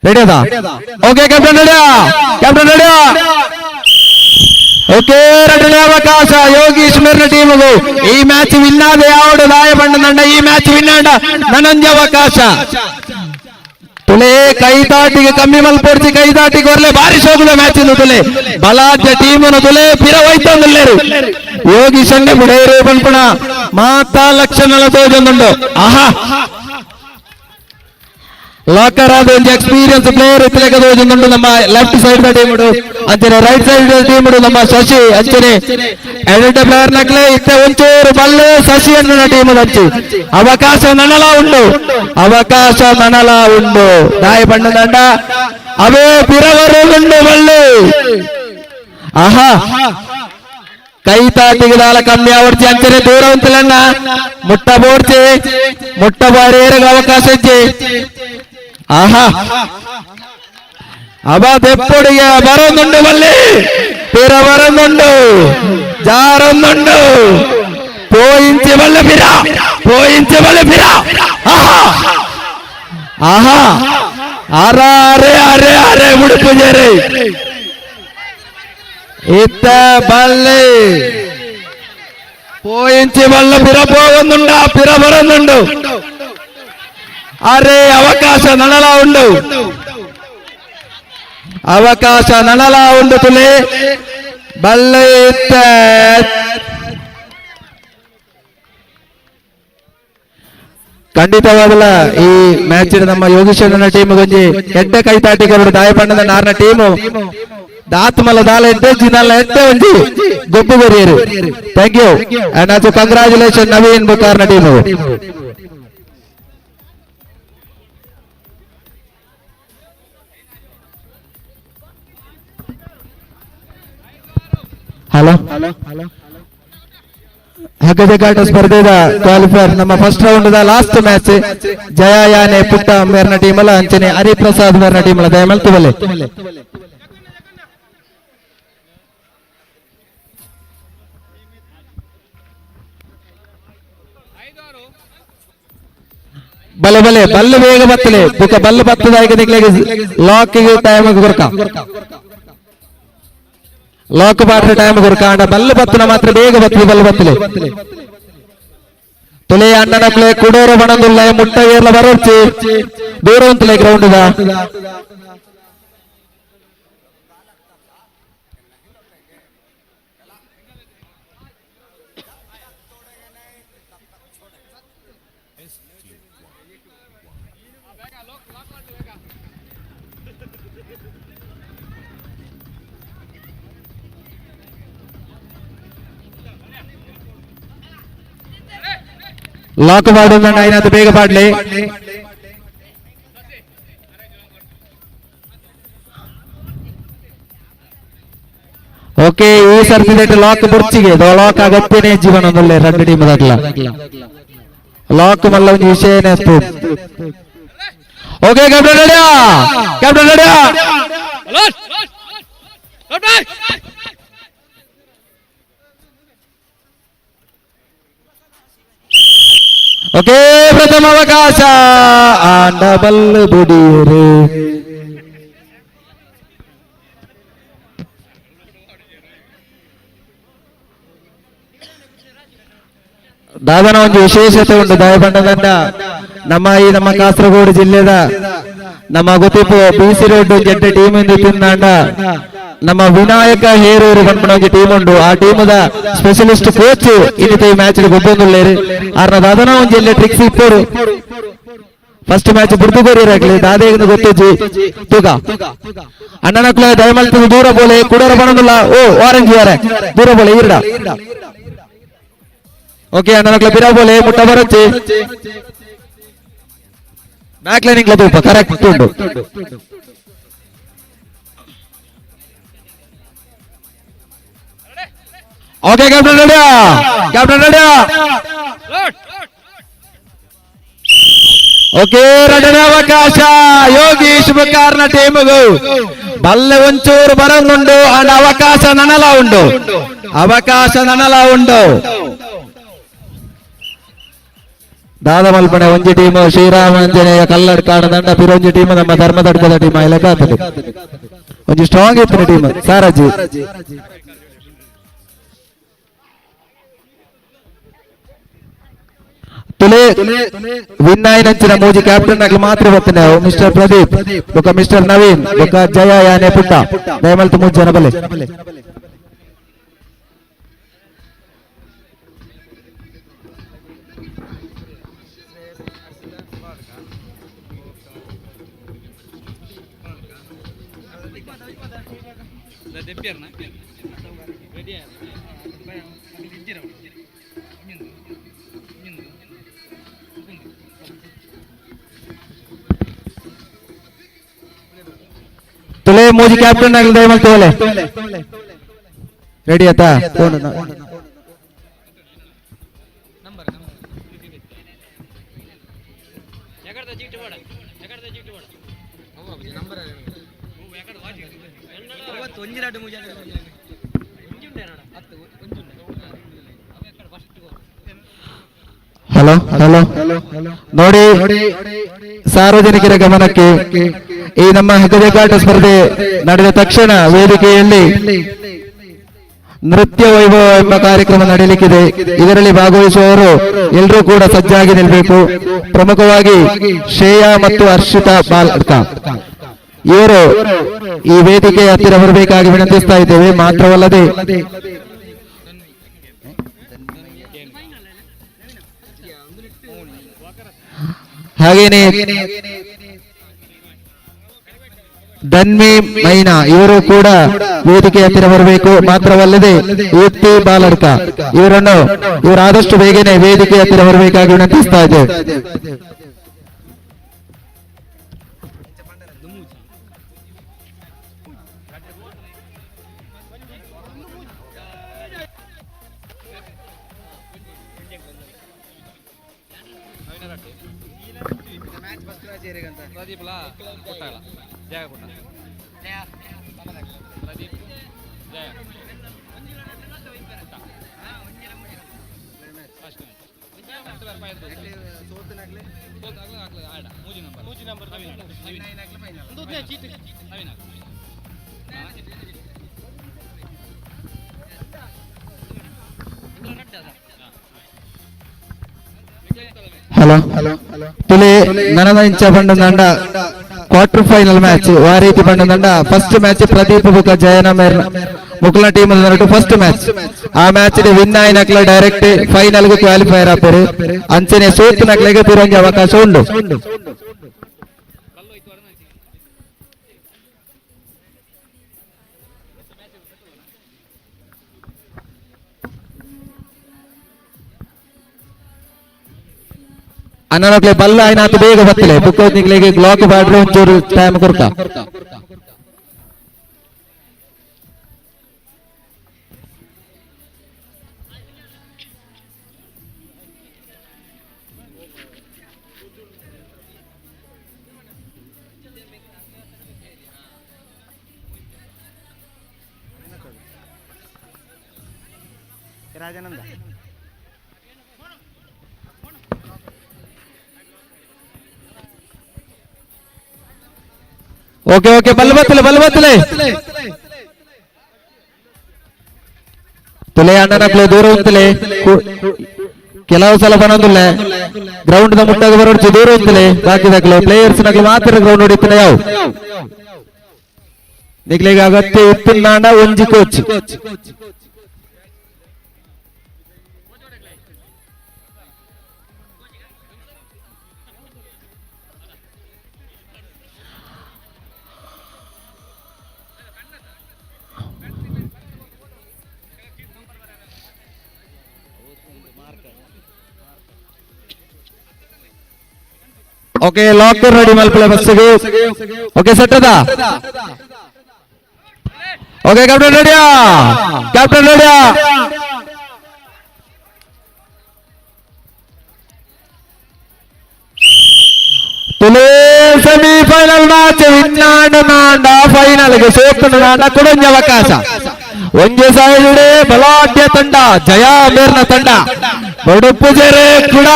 ರೆಡಿ ಅದ ಓಕೆ ಕ್ಯಾಪ್ಟನ್ ರೆಡಿಯಾ ಕ್ಯಾಪ್ಟನ್ ರೆಡಿಯಾ ಓಕೆ ಎರಡನೇ ಅವಕಾಶ ಯೋಗೀಶ್ ಮೇರ್ನ ಟೀಮ್ಗೂ ಈ ಮ್ಯಾಚ್ ವಿನ್ ಆದ ಯಾವಡು ದಾಯ ಬಣ್ಣದಂಡ ಈ ಮ್ಯಾಚ್ ವಿನ್ ಆಡ ನನೊಂದು ಅವಕಾಶ ತುಲೆ ಕೈದಾಟಿಗೆ ಕಮ್ಮಿ ಮಲ್ಪೊಡ್ಚಿ ಕೈದಾಟಿಗೆ ಒರ್ಲೆ ಬಾರಿ ಶೋಕುದ ಮ್ಯಾಚ್ ಇಂದು ತುಲೆ ಬಲಾಢ್ಯ ಟೀಮನು ತುಲೆ ಪಿರ ಹೋಯ್ತೊಂದುಲ್ಲೇರು ಯೋಗೀಶ್ ಅಂಡೆ ಬುಡೇರು ಪನ್ಪುಣ ಮಾತಾ ಲಕ್ಷಣಲ ತೋಜೊಂದುಂಡು. ಆಹಾ ಲಾಕರ್ ಆದ ಒಂಜಿ ಎಕ್ಸ್ಪೀರಿಯನ್ಸ್ ಪ್ಲೇಯರ್ ಇತ್ತಲೆಕ ತೋಜೊಂದುಂಡು ನಮ್ಮ left side the team ಅಂಚನೆ right side the team ನಮ್ಮ ಶಶಿ ಅಂಚನೆ ಎಡಟ ಪ್ಲೇಯರ್ ನಕ್ಲೆ ಇತ್ತೆ ಒಂಚೂರು ಬಲ್ಲು ಶಶಿ ಅಣ್ಣನ ಟೀಮ್ ಅಂಚಿ ಅವಕಾಶ ನನಲ ಉಂಡು ಅವಕಾಶ ನನಲ ಉಂಡು ದಾಯ ಬಣ್ಣದಂಡ ಅವೇ ಪಿರವರು ಉಂಡು ಬಲ್ಲು. ಆಹಾ ಕೈ ತಾಟಿಗೆ ಕಮ್ಮಿ ಆವಡ್ಚಿ ಅಂಚನೆ ದೂರ ಉಂತಲಣ್ಣ ಮುಟ್ಟ ಬೋಡ್ಚಿ ಮುಟ್ಟ ಬಾರಿ ಅವಕಾಶ ಇಜ್ಜಿ. ಆಹಾ ಅಬ ದೆಪ್ಪೊಡಿಗೆ ಬರೋದುಂಡು ಬಲ್ಲಿ ಪಿರ ಬರೋದುಂಡು ಜಾರೊಂದುಂಡು ಪೋಯಿಂಚಿ ಬಲ್ಲೆ ಪಿರ ಪೋಯಿಂಚಿ ಬಲ್ಲೆ ಪಿರ. ಆಹಾ ಆಹಾ ಅರೆ ಅರೆ ಅರೆ ಅರೆ ಉಡುಪು ಜೇರಿ ಇತ್ತ ಬಲ್ಲೆ ಪೋಯಿಂಚಿ ಬಲ್ಲ ಪಿರ ಪೋವೊಂದುಂಡ ಪಿರ ಬರೋದುಂಡು. ಅರೆ ಅವಕಾಶ ನನಲ ಉಂಡು ಅವಕಾಶ ನನಲ ಉಂಡು ತುಲೆ ಬಲ್ಲೆ ಇತ್ತ ಖಂಡಿತವಾಗಲ ಈ ಮ್ಯಾಚ್ ನಮ್ಮ ಯೋಗೇಶ್ವರನ ಟೀಮ್ ಗೊಂಜಿ ಎಡ್ಡೆ ಕೈ ತಾಟಿಗರು ದಾಯಪಣ್ಣದ ನಾರ್ನ ಟೀಮು ದಾತ್ಮಲ ದಾಲ ಎಡ್ಡೆ ಜಿನಲ್ಲ ಎಡ್ಡೆ ಒಂಜಿ ಗೊಬ್ಬು ಬರಿಯರು. Thank you and also congratulation Naveen ಬುಕಾರ್ನ team. Hello ಹಗ್ಗಜಗ್ಗಾಟ ಸ್ಪರ್ಧೆದ qualifier ನಮ್ಮ first round the last match Jaya ಯಾನೆ ಪುಟ್ಟ ಮೇರ್ನ ಟೀಮ್ ಅಲ್ಲ ಅಂಚನೆ ಹರಿಪ್ರಸಾದ್ ಮೇರ್ನ ಟೀಮ್ ಅಲ್ಲ ದಯಮಲ್ತು ಬಲೆ. ಬಲೆ ಬಲೆ ಬಲ್ಲು ಬೇಗ ಬತ್ತಲೆ ಬುಕ ಬಲ್ಲು ಬತ್ತದ ಲಾಕ್ ಟೈಮ್ ಗುರ್ಕ ಲಾಕ್ ಬಾಟ್ರೆ ಟೈಮ್ ಗುರ್ಕ ಅಂಡ ಬಲ್ಲು ಬತ್ತನ ಮಾತ್ರ ಬೇಗ ಬತ್ತಲಿ ಬಲ್ಲು ಬತ್ತಲೆ ತುಲೆ ಅಣ್ಣನ ಪ್ಲೇ ಕುಡೋರ ಬಣಂದುಲ್ಲ ಮುಟ್ಟ ಏರ್ಲ ಬರೋರ್ಚಿ ದೂರ ಉಂತಲೆ ಗ್ರೌಂಡ್ the lock ಪಾಡುಂದಂಡ అయినంత ಬೇಗ ಪಾಡ್ಲಿ. ಓಕೆ ಈ ಸರ್ತಿ ಲಾಕ್ ಬುರ್ಚಿಗೆ ಲಾಕ್ ಆಗತ್ತೇನೆ ಜೀವನದಲ್ಲೇ రెండు ಟೀಮ್ ದಾಖಲ ಲಾಕ್ ಮಲ್ಲ ಒಂದು ವಿಷಯನೇ ಅತ್ತು. Okay captain ready captain ready okay ಪ್ರಥಮ ಅವಕಾಶ ಆಂಡ ಬಲ್ಲು ಬುಡಿಯರು. ದಾದನ ಒಂದು ವಿಶೇಷತೆ ಉಂಟು ದಯಬಂಡದಂಡ ನಮ್ಮ ಈ ನಮ್ಮ ಕಾಸರಗೋಡು ಜಿಲ್ಲೆದ ನಮ್ಮ ಗೊತ್ತಿಪ್ಪು B C road ಜಡ್ಡ team ಇಂದ ತಿಂದಾಂಡ ನಮ್ಮ ವಿನಾಯಕ ಹೇರೂರು ಪನ್ಪುನ ಒಂಜಿ ಟೀಮ್ ಉಂಡು. ಆ ಟೀಮದ ಸ್ಪೆಷಲಿಸ್ಟ್ ಕೋಚ್ ಇನ್ನಿತ ಈ ಮ್ಯಾಚ್ ಗೊಬ್ಬೊಂದುಲ್ಲೇರು ಆರ್ನ ದಾದನ ಒಂಜಿ ಎಲ್ಲೆ ಟ್ರಿಕ್ಸ್ ಇಪ್ಪರು ಫಸ್ಟ್ ಮ್ಯಾಚ್ ಬುರ್ದು ಕೊರಿಯರಾಗ್ಲಿ ದಾದೇಗಿಂದ ಗೊತ್ತಿಜ್ಜಿ ತೂಕ ಅಣ್ಣನಕ್ಲೆ ದಯಮಲ್ತು ದೂರ ಬೋಲೆ ಕುಡೋರ ಬಣದುಲ್ಲ ಓ ಆರೆಂಜ್ ಯಾರೆ ದೂರ ಬೋಲೆ ಈರ್ಡ. ಓಕೆ ಅಣ್ಣನಕ್ಲೆ ಬಿರ ಬೋಲೆ ಮುಟ್ಟ ಬರಚ್ಚಿ ಬ್ಯಾಕ್ ಲೈನಿಂಗ್ ತೂಪ ಕರೆಕ್ಟ್ ಉಂಡು. Okay captain ready captain ready okay ಎರಡನೇ ಅವಕಾಶ ಯೋಗೀಶ್ ಬುಕಾರ್ನ ಟೀಮ್ಗೂ ಬಲ್ಲೆ ಒಂಚೂರು ಬರಂದುಂಡು ಅಂಡ್ ಅವಕಾಶ ನನಲ ಉಂಡು, ಅವಕಾಶ ನನಲ ಉಂಡು. ದಾದಮಲ್ಪಣೆ ಒಂಜಿ ಟೀಮ್ ಶ್ರೀರಾಮಾಂಜನೇಯ ಕಲ್ಲಡ್ಕಾಡ ದಂಡ, ಪಿರೊಂಜಿ ಟೀಮ್ ನಮ್ಮ ಧರ್ಮದಡ್ಕದ ಟೀಮ್ ಇಲಕಾತದೆ. ಒಂಜಿ ಸ್ಟ್ರಾಂಗ್ ಇತ್ತಿನ ಟೀಮ್ ಸಾರಾಜಿ. ತುಲೆ ವಿನ್ ಆಯಿನಂಚಿನ ಮೂಜಿ ಕ್ಯಾಪ್ಟನ್ ನಕ್ಲು ಮಾತ್ರ ಬರ್ತನೆ. ಮಿಸ್ಟರ್ ಪ್ರದೀಪ್ ಬೊಕ ಮಿಸ್ಟರ್ ನವೀನ್ ಬೊಕ ಜಯ ಯಾನೆ ಪುಟ್ಟ ದಯಮಲ್ತು ಮೂಜಿ ಜನ ಬಲೆ. ತುಲೆ ಮೂಜಿ ಕ್ಯಾಪ್ಟನ್ ಆಗಲಿ ದಯಮಲ್ತು ಒಲೆ ರೆಡಿ ಆತಾ? ಹಲೋ ಹಲೋ, ನೋಡಿ ಸಾರ್ವಜನಿಕರ ಗಮನಕ್ಕೆ, ಈ ನಮ್ಮ ಹಗ್ಗಜಗ್ಗಾಟ ಸ್ಪರ್ಧೆ ನಡೆದ ತಕ್ಷಣ ವೇದಿಕೆಯಲ್ಲಿ ನೃತ್ಯ ವೈಭವ ಎಂಬ ಕಾರ್ಯಕ್ರಮ ನಡೆಯಲಿಕ್ಕಿದೆ. ಇದರಲ್ಲಿ ಭಾಗವಹಿಸುವವರು ಎಲ್ಲರೂ ಕೂಡ ಸಜ್ಜಾಗಿ ನಿಲ್ಲಬೇಕು. ಪ್ರಮುಖವಾಗಿ ಶ್ರೇಯಾ ಮತ್ತು ಹರ್ಷಿತಾ ಬಾಲ್ಕ ಇವರು ಈ ವೇದಿಕೆಯ ಹತ್ತಿರ ಬರಬೇಕಾಗಿ ವಿನಂತಿಸ್ತಾ ಇದ್ದೇವೆ. ಮಾತ್ರವಲ್ಲದೆ ಹಾಗೇನೆ ಧನ್ವಿ ಮೈನಾ ಇವರು ಕೂಡ ವೇದಿಕೆ ಹತ್ತಿರ ಬರಬೇಕು. ಮಾತ್ರವಲ್ಲದೆ ಯುಕ್ತಿ ಬಾಲಡ್ಕ ಇವರನ್ನು ಇವರಾದಷ್ಟು ಬೇಗನೆ ವೇದಿಕೆ ಹತ್ತಿರ ಬರಬೇಕಾಗಿ ವಿನಂತಿಸ್ತಾ ಇದ್ದೇವೆ. ಹಲೋ ತುಲೆ ನನದ ಇಂಚ ಬಂಡಂಡ quarter final match ವಾರೀತಿ ಬಂಡಂಡ first match Pradeep ಬುಕ ಜಯನ ಮೇರ್ನ Mukul team first match. ಆ ಮ್ಯಾಚ್ ವಿನ್ ಆಯ್ನಕ್ಲ ಡೈರೆಕ್ಟ್ ಫೈನಲ್ ಗೆ ಕ್ವಾಲಿಫೈರ್ ಆಪೇರು. ಅಂಚನೆ ಸೋತು ನಕ್ಲೆಗೆ ಪಿರಂಗಿ ಅವಕಾಶ ಉಂಡು. ಅನ್ನನಕ್ಲೆ ಬಲ್ಲ ಆಯ್ನಾತು ಬೇಗ ಬತ್ತಲೆ ಬುಕ್ಕೋತ್ನಿಕ್ಲೆಗೆ ಗ್ಲಾಕ್ ಬಾಡ್ರೆ ಒಂಚೂರು ಟೈಮ್ ಕೊರ್ಕ. ರಾಜಾನಂದ ಓಕೆ ಓಕೆ ಬಲ್ಲ ಬತ್ತಲೆ ಬಲ್ಲ ಬತ್ತಲೆ ತುಲೆ ಅಣ್ಣನಕ್ಲೆ ದೂರ ಉಂತಲೆ ಕೆಲವು ಸಲ ಬನ್ನೊಂದುಲ್ಲೆ ಗ್ರೌಂಡ್ the ಮುಟ್ಟಾಗ ಬರೋಡ್ಚು ದೂರ ಉಂತಲೆ ಬಾಕಿ ದಕ್ಲೆ ಪ್ಲೇಯರ್ಸ್ ನಕ್ಲೆ ಮಾತ್ರ ಗ್ರೌಂಡ್ ಹೊಡಿತನೆ ಯಾವ ನಿಕ್ಲೆಗೆ ಅಗತ್ಯ ಇತ್ತಿನಾಂಡ ಒಂಜಿ coach. Okay locker ready ಮಲ್ಪಲೆ ಬಸ್ಸಿಗೆ. ಓಕೆ ಸೆಟ್ ಅದ. ಓಕೆ ಕ್ಯಾಪ್ಟನ್ ರೆಡಿಯಾ? ಕ್ಯಾಪ್ಟನ್ ರೆಡಿಯಾ? ತುಲೇ Semifinal match ವಿನ್ನಾಂಡ ನಾಂಡ final ಗೆ ಸೋತನ ನಾಂಡ ಕುಡಂಜ ಅವಕಾಶ. ಒಂಜಿ ಸೈಡ್ ಬಲಾಢ್ಯ ತಂಡ ಜಯ ಮೇರ್ನ ತಂಡ ಬಡುಪುಜೆರೆ ಕೂಡ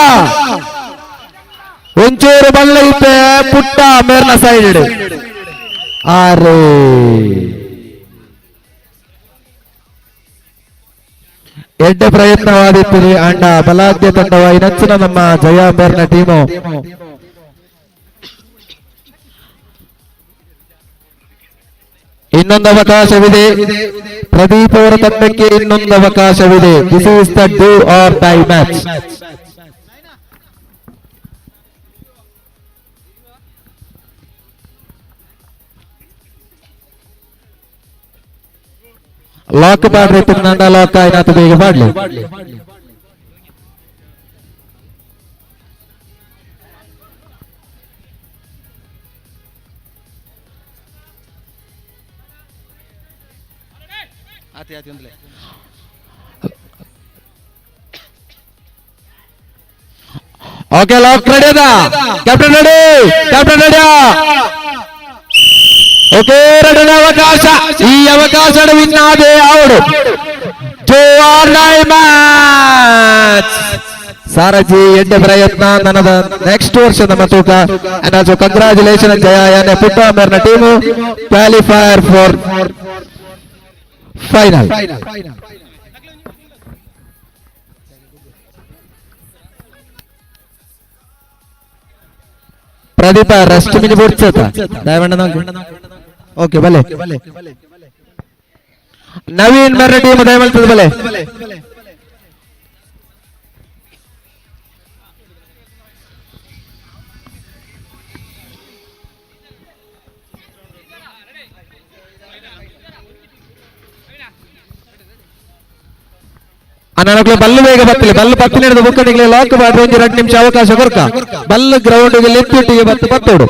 ಒಂಚೂರು ಬಲ್ಲ ಇತ್ತೆ ಪುಟ್ಟ ಮೇರ್ನ ಸೈಡ್. ಆರೆ ಎಡ್ಡೆ ಪ್ರಯತ್ನವಾದಿತ್ತಿರಿ ಅಂಡ ಬಲಾಢ್ಯ ತಂಡವಾಯಿ ನಚ್ಚಿನ ನಮ್ಮ ಜಯ ಮೇರ್ನ ಟೀಮು. ಇನ್ನೊಂದು ಅವಕಾಶವಿದೆ ಪ್ರದೀಪ್ ಅವರ ತಂಡಕ್ಕೆ, ಇನ್ನೊಂದು ಅವಕಾಶವಿದೆ. This is the do or die match. Lock ಪಾಡ್ರಿ ತಿನ್ನಂಡ lock ಆಯ್ನಾತು ಬೇಗ ಪಾಡ್ಲಿ. ಆತಿ ಆತಿ ಒಂದ್ಲೆ. Okay, lock ready ಅದ? Captain ready? Captain ready? Okay, ಎರಡನೇ ಅವಕಾಶ. ಈ ಅವಕಾಶ ವಿನ್ ಆದೆ out. Do or die match. ಸಾರಜಿ ಎಡ್ಡೆ ಪ್ರಯತ್ನ. ನನದ ನೆಕ್ಸ್ಟ್ ವರ್ಷ ನಮ್ಮ ತೂಕ. And also congratulation ಜಯ ಯಾನೆ ಪುಟ್ಟ ಮೇರ್ನ team qualifier for final. Pradeep rest mini ಬೋಡ್ಚತ ದಯವಂಡ. Okay ಬಲೆ ನವೀನ್ ಮರ್ರ ಟೀಮ್ ದಯಮಲ್ತದ ಬಲೆ. ಅನ್ನಕ್ಲೆ ಬಲ್ಲು ಬೇಗ ಬತ್ತಲಿ ಬಲ್ಲು ಪತ್ತು ಹಿಡಿದು ಬುಕ್ಕನಿಗೆ ಲಾಕ್ ಮಾಡಿ ಒಂದು 2 ನಿಮಿಷ ಅವಕಾಶ ಕೊರ್ಕ. ಬಲ್ಲು ಗ್ರೌಂಡ್ ಲೆತ್ತಿಟ್ಟಿಗೆ ಬತ್ತು ಬತ್ತೋಡು.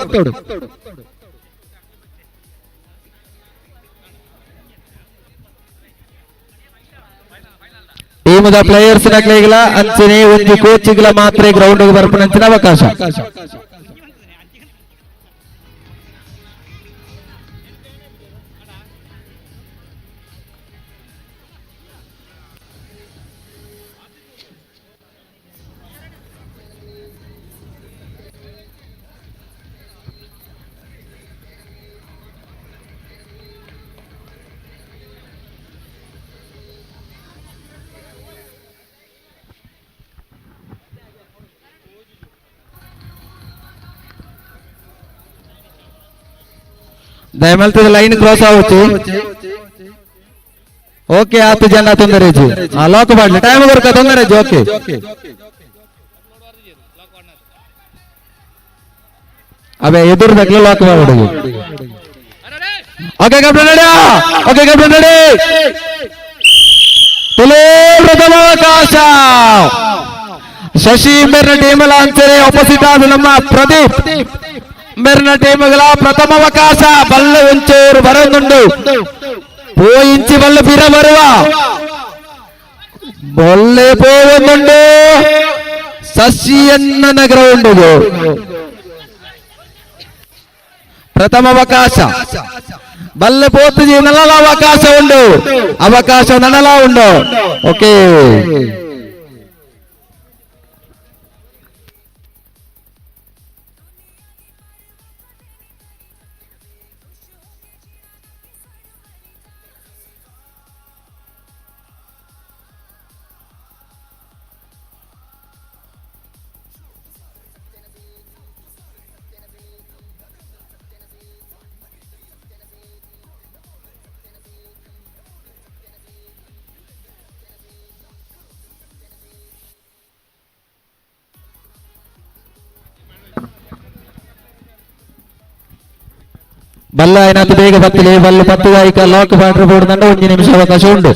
ಟೀಮದ ಪ್ಲೇಯರ್ಸ್ ನಕ್ಲೆಗಿಲ ಅಂಚನೆ ಒಂದು ಕೋಚಿಗಳ ಮಾತ್ರ ಗ್ರೌಂಡ್ ಬರ್ಪುನಂಚಿನ ಅವಕಾಶ. ದಯಮಲ್ತದ ಲೈನ್ ಕ್ರಾಸ್ ಆవచ్చు. ಓಕೆ ಆತು ಜನ ತೊಂದರೆ ಆ ಲಾಕ್ ಮಾಡಲಿ ಟೈಮ್ ಕೊರ್ಕ ತೊಂದರೆ. ಓಕೆ ಅವೇ ಎದುರು ದಗ್ಲ ಲಾಕ್ ಮಾಡೋದು. Okay captain ready? Okay captain ready? ತುಲೋ ಪ್ರಥಮ ಅವಕಾಶ. ಶಶಿ ಮೇರ್ನ ಟೀಮ್ ಅಂಚನೆ ಅಪೋಸಿಟ್ ಆದ ನಮ್ಮ ಪ್ರದೀಪ್ ಮೇರ್ನ ಟೀಮ್ಗಳ ಪ್ರಥಮ ಅವಕಾಶ. ಬಲ್ಲ ಒಂಚೂರು ಬರೋದುಂಡು ಪೋಯಿಂಚಿ ಬಲ್ಲ ಬಿರ ಬರುವ ಬೊಲ್ಲೆ ಪೋವೊಂದುಂಡು ಶಶಿಯಣ್ಣನ ಗ್ರೌಂಡ್. ಪ್ರಥಮ ಅವಕಾಶ ಬಲ್ಲೆ ಪೋತು ನಲಲ ಅವಕಾಶ ಉಂಡು, ಅವಕಾಶ ನನಲ ಉಂಡು. ಓಕೆ ಬಲ್ಲ ಏನಾಯ್ತು ಬೇಗ ಬತ್ತಿಲಿ ಬಲ್ಲು ಪತ್ತು ಆಯ್ಕ ಲಾಕ್ ಬಾರ್ಡರ್ ಬೋರ್ಡ್ ಒಂದು ನಿಮಿಷ ಅವಕಾಶ ಉಂಟು.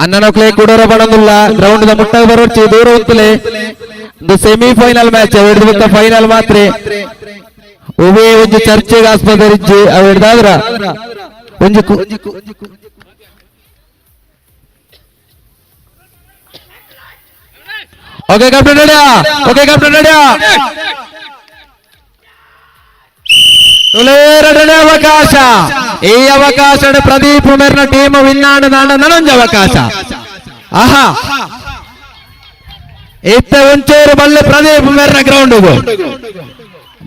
ಅಣ್ಣನೊಕ್ಲೆ ಕುಡೋರ ಬಣಂದುಲ್ಲ ಗ್ರೌಂಡ್ the ಮುಟ್ಟ ಬರೋರ್ಚಿ ದೂರ ಉತ್ತಲೆ semi final match ಅವೆಡ್ದು final ಮಾತ್ರ ಒವೇ ಒಂಜಿ ಚರ್ಚೆಗೆ ಆಸ್ಪತ್ರೆ ಇಜ್ಜಿ ಅವೆಡ್ದಾದ್ರ ಒಂಜಿ okay captain ready, okay captain ready. ಎರಡನೇ ಅವಕಾಶ, ಈ ಅವಕಾಶ ಪ್ರದೀಪ್ ಮೇರ್ನ ಟೀಮ್ ವಿನ್ ಆಂಡ ನನೊಂಜಿ ಅವಕಾಶ. ಆಹಾ ಇತ್ತ ಒಂಚೂರು ಬಲ್ಲೆ ಪ್ರದೀಪ್ ಮೇರ್ನ ಗ್ರೌಂಡ್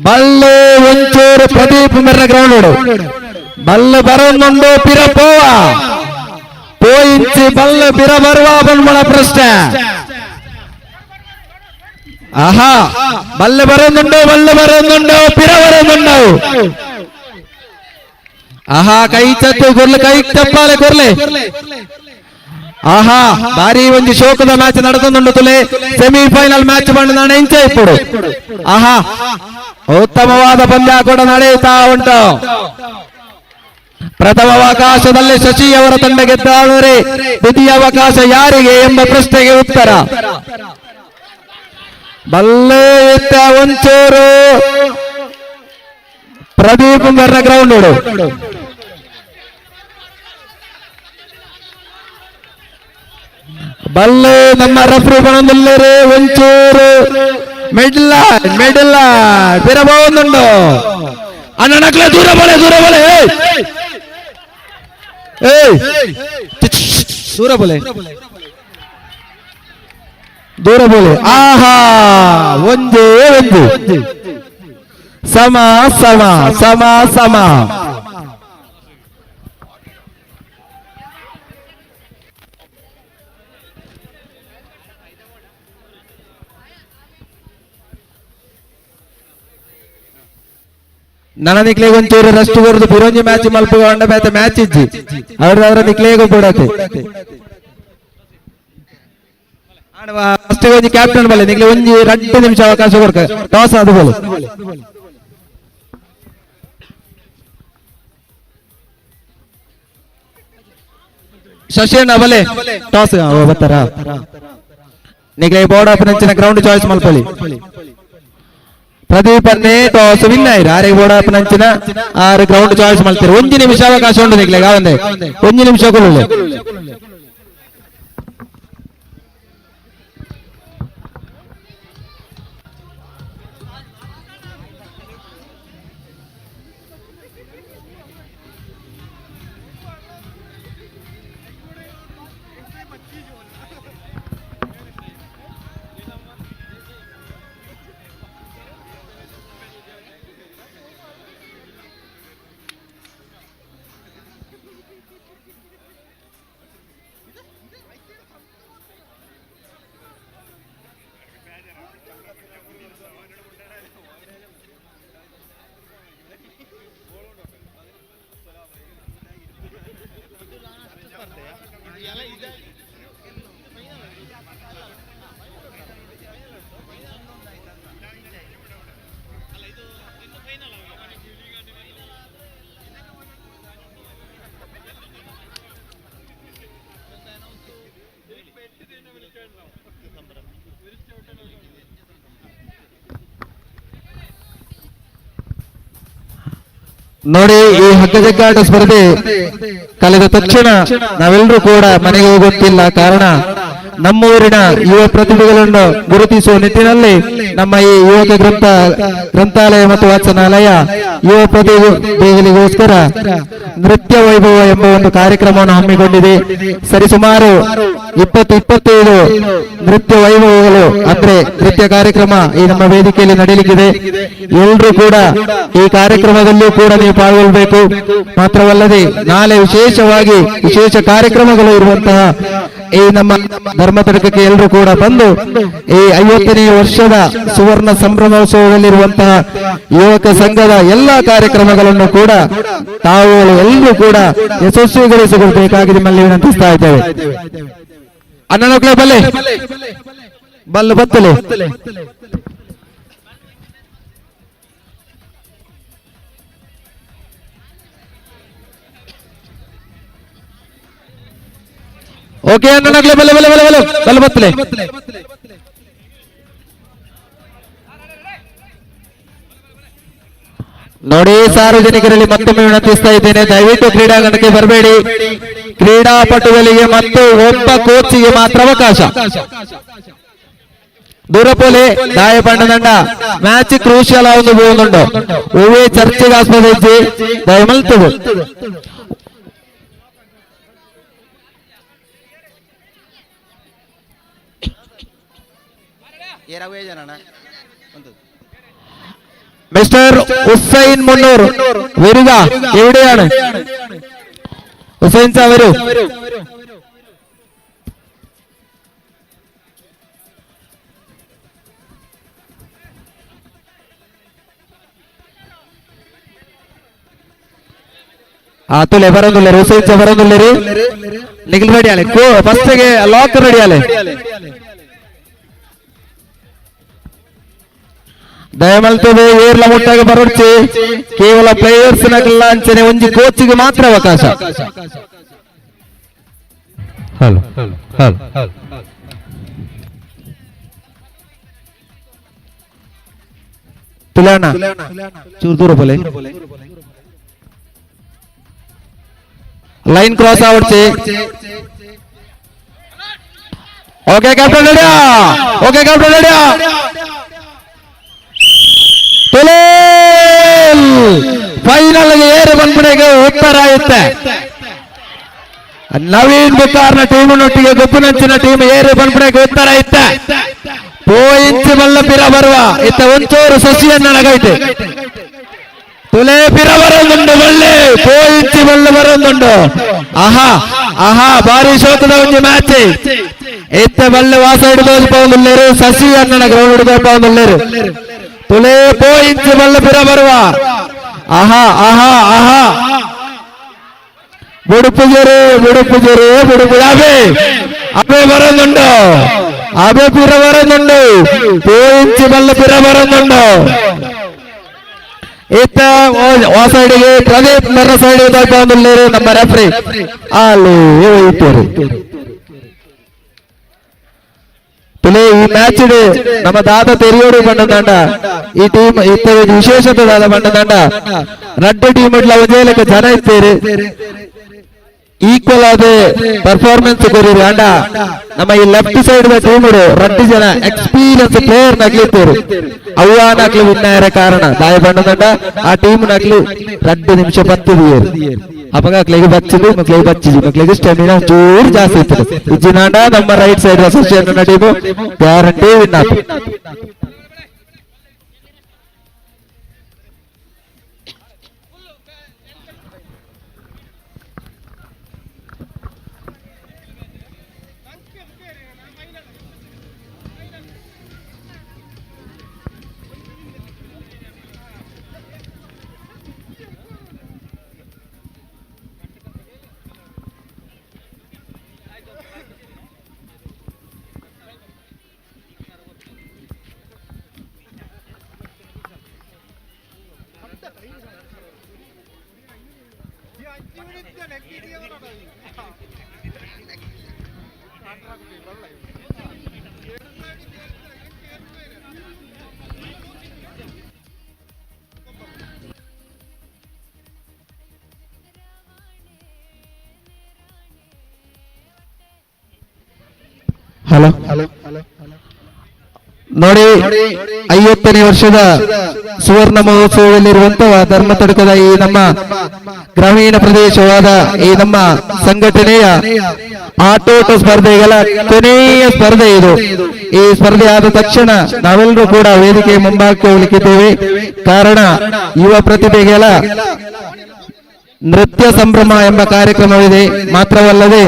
ಬಲ್ಲೆ ಒಂಚೂರು ಪ್ರದೀಪ್ ಮೇರ್ನ ಗ್ರೌಂಡ್ ಬಲ್ಲೆ ಬರೋಂದುಂಡು ಪಿರ ಪೋವ ಪೋಯಿಂಚಿ ಬಲ್ಲೆ ಪಿರ ಬರುವ ಬನ್ಮಣ ಪ್ರಶ್ನೆ. ಆಹಾ ಬಲ್ಲೆ ಬರೋಂದುಂಡು ಬಲ್ಲೆ ಬರೋಂದುಂಡು ಪಿರ ಬರೋಂದುಂಡು. ಆಹಾ ಕೈ ಚತ್ತು ಕೊರ್ಲೆ ಕೈ ಚಪ್ಪಾಲೆ ಕೊರ್ಲೆ. ಆಹಾ ಭಾರಿ ಒಂದು ಶೋಕದ ಮ್ಯಾಚ್ ನಡೆದುಂಡು ತುಲೆ ಸೆಮಿಫೈನಲ್ ಮ್ಯಾಚ್ ಬಂದು ನಾಳೆ ಇಂಚೆ ಇಪ್ಪುಡು. ಆಹಾ ಉತ್ತಮವಾದ ಪಂದ್ಯ ಕೂಡ ನಡೆಯುತ್ತಾ ಉಂಟು. ಪ್ರಥಮ ಅವಕಾಶದಲ್ಲಿ ಶಶಿ ಅವರ ತಂಡ ಗೆದ್ದಾದರೆ ದ್ವಿತೀಯ ಅವಕಾಶ ಯಾರಿಗೆ ಎಂಬ ಪ್ರಶ್ನೆಗೆ ಉತ್ತರ ಬಲ್ಲೆ ಇತ್ತ ಒಂಚೂರು ಪ್ರದೀಪ್ ಮೇರ್ನ ಗ್ರೌಂಡ್ ಬಲ್ಲೆ ನಮ್ಮ ರೆಫ್ರಿ ಬಣಂದುಲ್ಲೇರೆ ಒಂಚೂರು ಮಿಡ್ಲ ಮಿಡ್ಲ ಪಿರಬಹುದುಂಡು. ಅಣ್ಣನಕ್ಲೆ ದೂರ ಬೋಲೆ ದೂರ ಬೋಲೆ ಏಯ್ ದೂರ ಬೋಲೆ ದೂರ ಬೋಲೆ. ಆಹಾ ಒಂದೇ ಒಂದು ಸಮ ಸಮ ಸಮ ಸಮ. ನನ್ನ ನಿಕ್ಲೆಗ್ ಒಂಚೂರು ರೆಸ್ಟ್ ಕೊರ್ದು ಬಿರೊಂಜಿ ಮ್ಯಾಚ್ ಮಲ್ಪುಗ ಬೇತೆ ಮ್ಯಾಚ್ ಇಜ್ಜಿ ಅವ್ರ ನಿಕ್ಲೇಗ ಬಿಡತ್ತೆ. ಫಸ್ಟ್ ಒಂಜಿ ಕ್ಯಾಪ್ಟನ್ ಬಲ್ಲೆ ನಿಕ್ಲೆ ಒಂಜಿ 2 ನಿಮಿಷ ಅವಕಾಶ ಕೊರ್ಕ ಟಾಸ್ ಅದು ಬೋಲು. ಶಶಿ ಅಣ್ಣ ಬಲ್ಲೆ ಟಾಸ್ ಬತ್ತಾರ ನಿಕ್ಲೆ ಬೋರ್ಡ್ ಆಫ್ ನಂಚಿನ ಗ್ರೌಂಡ್ ಚಾಯ್ಸ್ ಮಲ್ಪಲಿ. ಪ್ರದೀಪ್ ಅನ್ನೇ ಟಾಸ್ ವಿನ್ ಆಯ್ರು ಆರಿಗೆ ಬೋರ್ಡ್ ಆಫ್ ನಂಚಿನ ಆರು ಗ್ರೌಂಡ್ ಚಾಯ್ಸ್ ಮಲ್ತೀರಿ. ಒಂಜಿ ನಿಮಿಷ ಅವಕಾಶ ಉಂಟು ನಿಕ್ಲೆ ಗಾವಂದೆ ಒಂಜಿ ನಿಮಿಷ ಕೊಡಲಿ. ನೋಡಿ ಈ ಹಗ್ಗಜಗ್ಗಾಟ ಸ್ಪರ್ಧೆ ಕಳೆದ ತಕ್ಷಣ ನಾವೆಲ್ಲರೂ ಕೂಡ ಮನೆಗೆ ಹೋಗುತ್ತಿಲ್ಲ. ಕಾರಣ ನಮ್ಮೂರಿನ ಯುವ ಪ್ರತಿಭೆಗಳನ್ನು ಗುರುತಿಸುವ ನಿಟ್ಟಿನಲ್ಲಿ ನಮ್ಮ ಈ ಯುವಕ ಗ್ರಂಥಾಲಯ ಮತ್ತು ವಾಚನಾಲಯ ಯುವ ಪ್ರತಿಭೆಗಳಿಗೋಸ್ಕರ ನೃತ್ಯ ವೈಭವ ಎಂಬ ಒಂದು ಕಾರ್ಯಕ್ರಮವನ್ನು ಹಮ್ಮಿಕೊಂಡಿದೆ. ಸರಿಸುಮಾರು 20-25 ನೃತ್ಯ ವೈಭವಗಳು ಅಂದ್ರೆ ನೃತ್ಯ ಕಾರ್ಯಕ್ರಮ ಈ ನಮ್ಮ ವೇದಿಕೆಯಲ್ಲಿ ನಡೆಯಲಿಕ್ಕಿದೆ. ಎಲ್ಲರೂ ಕೂಡ ಈ ಕಾರ್ಯಕ್ರಮದಲ್ಲೂ ಕೂಡ ನೀವು ಪಾಲ್ಗೊಳ್ಳಬೇಕು. ಮಾತ್ರವಲ್ಲದೆ ನಾಳೆ ವಿಶೇಷವಾಗಿ ವಿಶೇಷ ಕಾರ್ಯಕ್ರಮಗಳು ಇರುವಂತಹ ಈ ನಮ್ಮ ಧರ್ಮತಡಕಕ್ಕೆ ಎಲ್ಲರೂ ಕೂಡ ಬಂದು ಈ 50ನೇ ವರ್ಷದ ಸುವರ್ಣ ಸಂಭ್ರಮೋತ್ಸವದಲ್ಲಿರುವಂತಹ ಯುವಕ ಸಂಘದ ಎಲ್ಲಾ ಕಾರ್ಯಕ್ರಮಗಳನ್ನು ಕೂಡ ತಾವು ಎಲ್ಲರೂ ಕೂಡ ಯಶಸ್ವಿಗೊಳಿಸಿಕೊಳ್ಬೇಕಾಗಿ ನಿಮ್ಮಲ್ಲಿ ವಿನಂತಿಸ್ತಾ ಇದ್ದೇವೆ. ಅಣ್ಣನೊಕ್ಲೆ ಬಲ್ಲೆ ಬಲ್ಲು ಬತ್ತಲೆ. Okay ಅಣ್ಣನಗ್ಲೆ ಬಲೆ ಬಲೆ ಬಲೆ ಬಲೆ ಬಲೆ ಬತ್ತಲೆ. ನೋಡಿ ಸಾರ್ವಜನಿಕರಲ್ಲಿ ಮತ್ತೊಮ್ಮೆ ವಿನಂತಿಸ್ತಾ ಇದ್ದೇನೆ, ದಯವಿಟ್ಟು ಕ್ರೀಡಾಂಗಣಕ್ಕೆ ಬರಬೇಡಿ. ಕ್ರೀಡಾಪಟುಗಳಿಗೆ ಮತ್ತು ಒಬ್ಬ ಕೋಚಿಗೆ ಮಾತ್ರ ಅವಕಾಶ. ದೂರಪೋಲೆ ದಾಯ ಪಂಡದಂಡ ಮ್ಯಾಚ್ ಕ್ರೂಷಿಯಲ್ ಆവുಂದು പോകുന്നുണ്ടോ ಒವ್ವೇ ಚರ್ಚೆಗೆ ಆಸ್ಪದ ಇಜ್ಜಿ ದಯಮಲ್ತದು. മിസ്റ്റർ ഹുസൈൻ മുന്നൂർ വരിക, എവിടെയാണ് ഹുസൈൻ സാ? വരൂ. ಆತುಲೆ ಬರೋದಿಲ್ಲ, ಹುಸೈನ್ ಸಾ ಬರೋದಿಲ್ಲ. ನಿಖಿಲ್ ರೆಡಿ ಆಲೆ, ಫಸ್ಟ್ ಗೆ ಲಾಕ್ ರೆಡಿ ಆಲೆ. ದಯಮಲ್ತದೆ ಏರ್ಲ ಮುಟ್ಟಾಗ ಬರೋಡ್ಚಿ. ಕೇವಲ ಪ್ಲೇಯರ್ಸ್ ನಕಲ್ಲ ಅಂಚನೆ ಒಂಜಿ ಕೋಚಿಗೆ ಮಾತ್ರ ಅವಕಾಶ. ಹಲೋ ಹಲೋ ತುಲಾನ ಚೂರು ದೂರ ಬೋಲೆ. ಲೈನ್ ಕ್ರಾಸ್ ಆವಡ್ಚಿ. Okay captain ready, okay captain ready. Final ಏರು ಬಂದ್ಬಿಡೆಗೆ ಉತ್ತರ ಇತ್ತೆ. ನವೀನ್ ಬುಕ್ಕಾರ್ನ ಟೀಮ್ ನೊಟ್ಟಿಗೆ ಗೊಬ್ಬನಂಚಿನ ಟೀಮ್ ಏರು ಬಂದ್ಬಿಡೆಗೆ ಉತ್ತರ ಇತ್ತೆ. ಪೋಯಿಂಚು ಮಲ್ಲ ಪಿರ ಬರುವ ಇತ್ತ ಒಂಚೂರು ಸಸಿಯನ್ನ ನಗೈತೆ. ತುಲೆ ಪಿರ ಬರೋದುಂಡು, ಒಳ್ಳೆ ಪೋಯಿಂಚು ಮಲ್ಲ ಬರೋದುಂಡು. ಆಹಾ ಆಹಾ, ಭಾರಿ ಶೋಕದ ಒಂದು ಮ್ಯಾಚ್. ಇತ್ತ ಬಲ್ಲೆ ವಾಸ ಹಿಡಿದು ಪೌಂದುಲ್ಲೇರು, ಸಸಿ ಅಣ್ಣನ ಗ್ರೌಂಡ್ ಹಿಡಿದು ಪೌಂದುಲ್ಲೇರು. ತುಲೆ ಪೋಯಿಂಚು ಮಲ್ಲ ಪಿರ ಬರುವ. ಆಹಾ ಆಹಾ ಆಹಾ, ಬುಡುಪು ಜೇರು ಬುಡುಪು ಜೇರು ಬುಡುಪು. ಅಬೆ ಅಬೆ ಬರೋದುಂಡು, ಅಬೆ ಪಿರ ಬರೋದುಂಡು. ಪೋಯಿಂಚು ಮಲ್ಲ ಪಿರ ಬರೋದುಂಡು. ಇತ್ತ ಆ ಸೈಡಿಗೆ ಪ್ರದೀಪ್ ಮರ್ರ ಸೈಡ್ ಬಂದುಲ್ಲೇರು ನಮ್ಮ ರೆಫ್ರಿ ಅಲ್ಲಿ ಇಟ್ಟರು. ತುಲೆ ಈ ಮ್ಯಾಚ್ ನಮ್ಮ ದಾದ ತೆರಿಯೋಡು ಬಂಡದಂಡ ಈ ಟೀಮ್ ಇತ್ತ ವಿಶೇಷತೆ ದಾದ ಬಂಡದಂಡ ರಡ್ಡು ಟೀಮ್ ಇಡ್ಲ ಒಂದೇ ಲೆಕ್ಕ ಜನ ಇತ್ತೇರು. ಈಕ್ವಲ್ ಆದ ಪರ್ಫಾರ್ಮೆನ್ಸ್ ಕೊರಿರು. ಅಂಡ ನಮ್ಮ ಈ left side team ರಡ್ಡು ಜನ ಎಕ್ಸ್ಪೀರಿಯನ್ಸ್ ಪ್ಲೇಯರ್ ನಕ್ಲಿತ್ತೇರು. ಅವ್ವ ನಕ್ಲು ವಿನ್ನಾಯರ ಕಾರಣ ದಾಯ ಬಂಡದಂಡ ಆ ಟೀಮ್ ನಕ್ಲು 2 ನಿಮಿಷ ಬತ್ತಿದಿಯರು. ಅಪಗ ಅಕ್ಲಿಗೆ ಬಚ್ಚಿದು ಮಕ್ಳಿಗೆ ಬಚ್ಚಿದು ಮಕ್ಳಿಗೆ ಸ್ಟೆಮಿನಾ ಚೂರು ಜಾಸ್ತಿ ಇರ್ತದೆ. ಇಜ್ಜಿನಾಂಡ ನಮ್ಮ right side association team guarantee win ಆತು. ಹಲೋ ನೋಡಿ, 50ನೇ ವರ್ಷದ ಸುವರ್ಣ ಮಹೋತ್ಸವದಲ್ಲಿರುವಂತಹ ಧರ್ಮತಡ್ಕದ ಈ ನಮ್ಮ ಗ್ರಾಮೀಣ ಪ್ರದೇಶವಾದ ಈ ನಮ್ಮ ಸಂಘಟನೆಯ ಆಟೋಟ ಸ್ಪರ್ಧೆಗಳ ಕೊನೆಯ ಸ್ಪರ್ಧೆ ಇದು. ಈ ಸ್ಪರ್ಧೆ ಆದ ತಕ್ಷಣ ನಾವೆಲ್ಲರೂ ಕೂಡ ವೇದಿಕೆಯ ಮುಂಭಾಗಕ್ಕೆ ಹೋಗಲಿಕ್ಕಿದ್ದೇವೆ. ಕಾರಣ ಯುವ ಪ್ರತಿಭೆಗಳ ನೃತ್ಯ ಸಂಭ್ರಮ ಎಂಬ ಕಾರ್ಯಕ್ರಮವಿದೆ. ಮಾತ್ರವಲ್ಲದೆ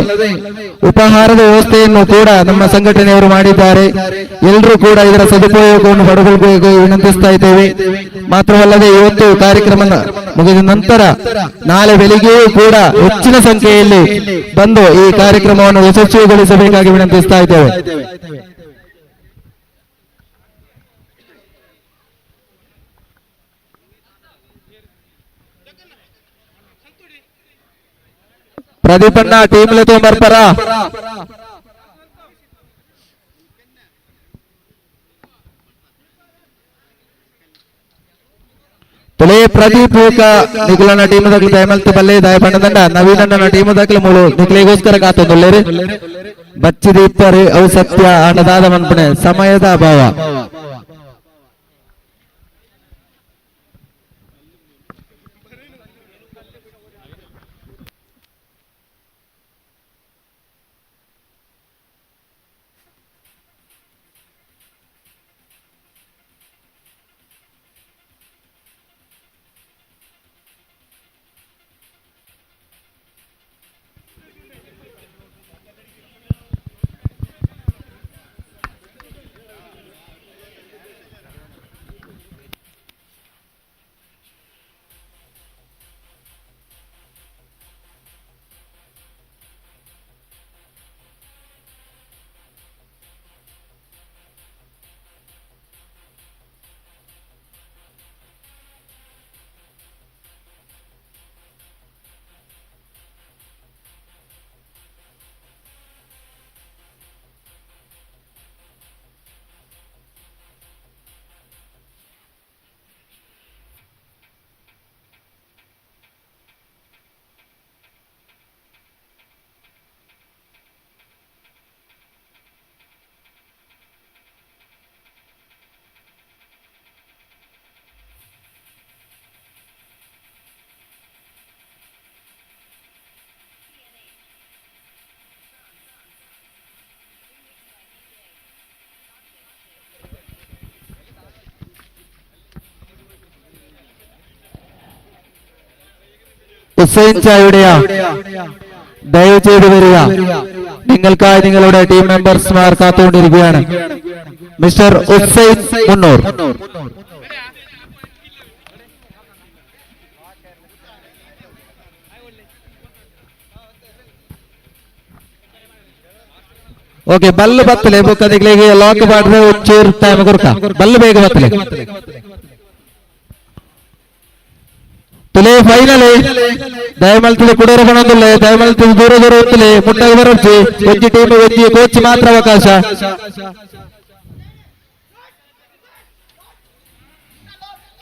ಉಪಹಾರದ ವ್ಯವಸ್ಥೆಯನ್ನು ಕೂಡ ನಮ್ಮ ಸಂಘಟನೆಯವರು ಮಾಡಿದ್ದಾರೆ. ಎಲ್ಲರೂ ಕೂಡ ಇದರ ಸದುಪಯೋಗವನ್ನು ಪಡೆದುಕೊಳ್ಳಬೇಕು ವಿನಂತಿಸ್ತಾ ಇದ್ದೇವೆ. ಮಾತ್ರವಲ್ಲದೆ ಇವತ್ತು ಕಾರ್ಯಕ್ರಮ ಮುಗಿದ ನಂತರ ನಾಳೆ ಬೆಳಿಗ್ಗೆಯೂ ಕೂಡ ಹೆಚ್ಚಿನ ಸಂಖ್ಯೆಯಲ್ಲಿ ಬಂದು ಈ ಕಾರ್ಯಕ್ರಮವನ್ನು ಯಶಸ್ವಿಗೊಳಿಸಬೇಕಾಗಿ ವಿನಂತಿಸ್ತಾ ಇದ್ದೇವೆ. ಪ್ರದೀಪಣ್ಣ ಟೀಮ್ ಬರ್ತಾರ. ತುಲೆ ಪ್ರದೀಪ್ ನಿಖಿಲನ ಟೀಮ್ ದಾಖಲೆ ದಯಮಲ್ತು ಬಲ್ಲೆ ದಯಪಣ್ಣದಂಡ ನವೀನ್ ಅಣ್ಣನ ಟೀಮ್ ದಾಖಲೆ ಮೂಳು ನಿಖಿಲಿಗೋಸ್ಕರ ಕಾತೊಂದುಲ್ಲೇರಿ ಬಚ್ಚಿದೀಪರಿ ಅವು ಸತ್ಯ ಅಣ್ಣದಾದ ಮನ್ಪಣೆ ಸಮಯದ ಅಭಾವ. ഹുസൈൻ ചായുടെയ ദയവ് ചെയ്ത് വരിക. നിങ്ങൾക്കായി നിങ്ങളുടെ ടീം മെമ്പേഴ്സ്മാർ കാത്തുകൊണ്ടിരിക്കുകയാണ്. മിസ്റ്റർ ഹുസൈൻ മുന്നൂർ. ഓക്കെ ബല്ല് ബತ್ತಲೆ ಬೊಕ್ಕ ನಿಕ್ಲೆಗ್ ಲಾಕ್ ಪಾಡ್ರೆ ಒಂಚೂರು ಟೈಮ್ ಕೊರ್ಕ ಬಲ್ಲು ಬೇಗ ಬತ್ತಲೆ ತುಲೆ ಫೈನಲ್ ದಯಮಲ್ತದ ಕುಡೋರ ಬಣಂದುಲ್ಲೆ ದಯಮಲ್ತದ ದೂರ ದೂರ ಉತ್ತಲೆ ಮುಟ್ಟಾಗ ಬರೊಡ್ಚಿ ಒಂಜಿ ಟೀಮ್ ಒಂಜಿ ಕೋಚ್ ಮಾತ್ರ ಅವಕಾಶ.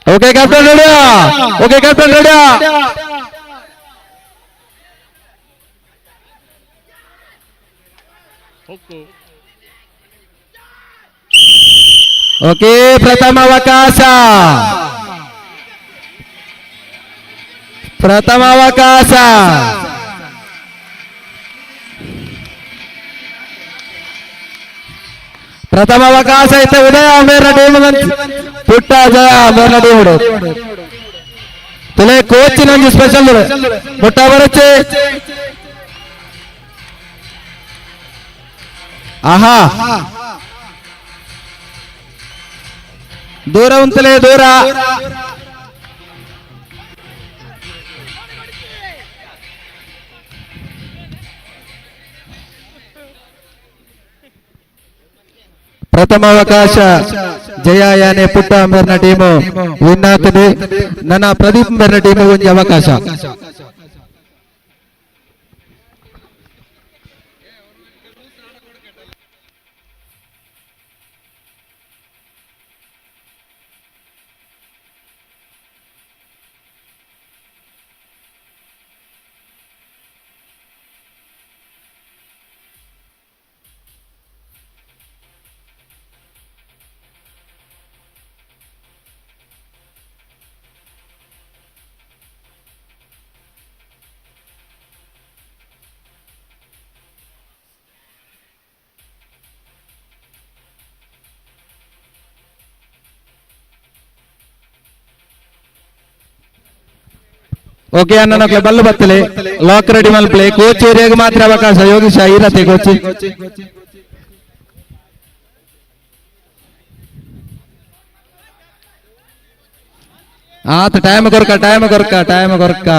Okay captain ready, okay captain ready. Okay ಪ್ರಥಮ ಅವಕಾಶ, ಪ್ರಥಮ ಅವಕಾಶ. ಪ್ರಥಮ ಅವಕಾಶ ಇತ್ತು ಉದಯ ಮೇರ ಟೀಮ್ ಪುಟ್ಟ ಜಯ ಮೇರ ಟೀಮ್ ತುಲೆ ಕೋಚಿನ ಒಂಜಿ ಸ್ಪೆಷಲ್ ಪುಟ್ಟ ಬರಚ್ಚೆ. ಆಹಾ ದೂರ ಉಂತಲೆ ದೂರ. ಪ್ರಥಮ ಅವಕಾಶ ಜಯ ಯಾನೆ ಪುಟ್ಟ ಮೇರ್ನ ಟೀಮು ವಿನ್ ಆಗ್ತದೆ. ನನ್ನ ಪ್ರದೀಪ್ ಮೇರ್ನ ಟೀಮು ಒಂದು ಅವಕಾಶ. ಓಕೆ ಅಣ್ಣನಕ್ಲೆ ಬಲ್ಲು ಬತ್ತಲೆ ಲಾಕ್ ರೆಡಿ ಮಲ್ಪ್ಲೆ ಕೋಚ್ ಏರಿಯಾಗ ಮಾತ್ರ ಅವಕಾಶ. ಯೋಗೀಶ ಇರತ್ತೆ ಕೋಚ್. ಆತ ಟೈಮ್ ಕೊರ್ಕ ಟೈಮ್ ಕೊರ್ಕ ಟೈಮ್ ಕೊರ್ಕ.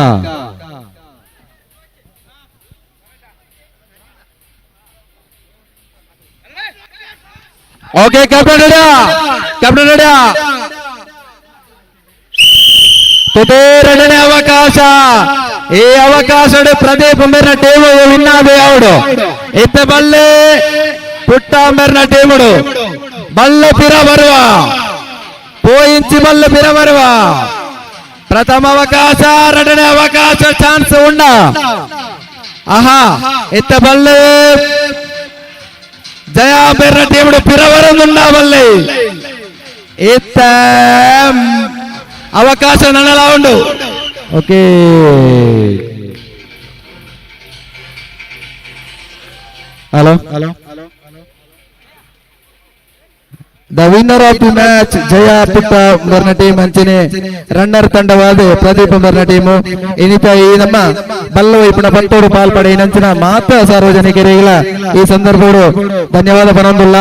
Okay captain ready, captain ready. ಎರಡನೇ ಅವಕಾಶ ಈ ಅವಕಾಶ ಪ್ರದೀಪ್ ಮೇರ್ನ ಟೀಮ್ ವಿನ್ನಾದೆ ಅವಡು ಇತ್ತ ಬಲ್ಲೆ ಪುಟ್ಟ ಮೇರ್ನ ಟೀಮುಡು ಬಲ್ಲೆ ಪಿರ ಬರುವ ಪೋಯಿಂಚಿ ಬಲ್ಲೆ ಪಿರ ಬರುವ ಪ್ರಥಮ ಅವಕಾಶ ಎರಡನೇ ಅವಕಾಶ ಚಾನ್ಸ್ ಉಂಡ. ಆಹಾ, ಇತ್ತ ಬಲ್ಲೆ ಜಯ ಮೇರ್ನ ಟೀಮುಡು ಪಿರ ಬರುದುಂಡ. ಬಲ್ಲೆ ಇತ್ತ ಅವಕಾಶ ನನ್ನಲ ಉಂಡು. Okay, hello hello. The winner of the match Jaya Putta ಬರ್ನ team ಅಂಚನೆ ರನ್ನರ್ ತಂಡವಾದ ಪ್ರದೀಪ್ ಬರ್ನ ಟೀಮು. ಇನಿತ ಈ ನಮ್ಮ ಬಲ್ಲ ವೈಪುಣ ಪತ್ತೋಡು ಪಾಲ್ಪಡೆ ನಂಚಿನ ಮಾತ ಸಾರ್ವಜನಿಕರಿಗಳ ಈ ಸಂದರ್ಭಡು ಧನ್ಯವಾದ ಪನೊಂದುಲ್ಲ.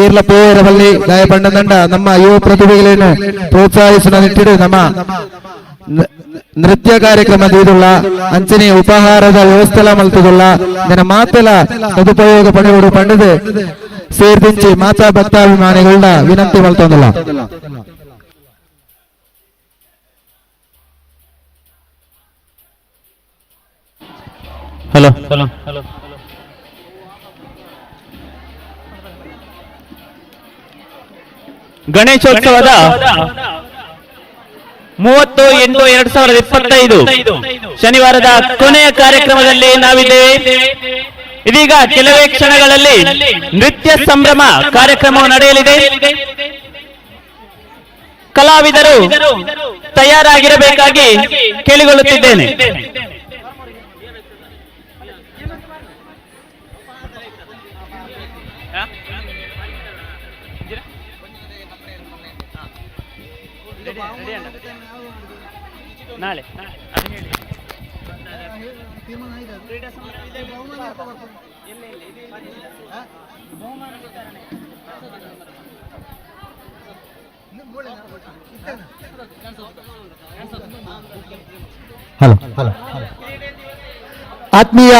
ಈರ್ಲ ಪೋಯರ ಬಲ್ಲಿ ದಾಯ ಪಂಡದಂಡ ನಮ್ಮ ಯುವ ಪ್ರತಿಭೆಗಳನ್ನು ಪ್ರೋತ್ಸಾಹಿಸುವ ನಿಟ್ಟಿಡು ನಮ್ಮ ನೃತ್ಯ ಕಾರ್ಯಕ್ರಮ ದೀದುಳ್ಳ ಅಂಚನೆ ಉಪಹಾರದ ವ್ಯವಸ್ಥೆಲ ಮಲ್ತುದುಳ್ಳ. ದಿನ ಮಾತೆಲ ಸದುಪಯೋಗ ಪಡೆಯುವುದು ಪಂಡದು ಸೇರ್ದಿಂಚಿ ಮಾತಾ ಭಕ್ತಾಭಿಮಾನಿಗಳನ್ನ ವಿನಂತಿ ಮಲ್ತೊಂದುಲ್ಲ. Hello hello hello. ಗಣೇಶೋತ್ಸವದ 30-8-2025 ಶನಿವಾರದ ಕೊನೆಯ ಕಾರ್ಯಕ್ರಮದಲ್ಲಿ ನಾವಿದ್ದೇವೆ. ಇದೀಗ ಕೆಲವೇ ಕ್ಷಣಗಳಲ್ಲಿ ನೃತ್ಯ ಸಂಭ್ರಮ ಕಾರ್ಯಕ್ರಮವು ನಡೆಯಲಿದೆ. ಕಲಾವಿದರು ತಯಾರಾಗಿರಬೇಕಾಗಿ ಕೇಳಿಕೊಳ್ಳುತ್ತಿದ್ದೇನೆ. ನಾಳೆ ಹಲೋ ಹಲೋ. ಆತ್ಮೀಯ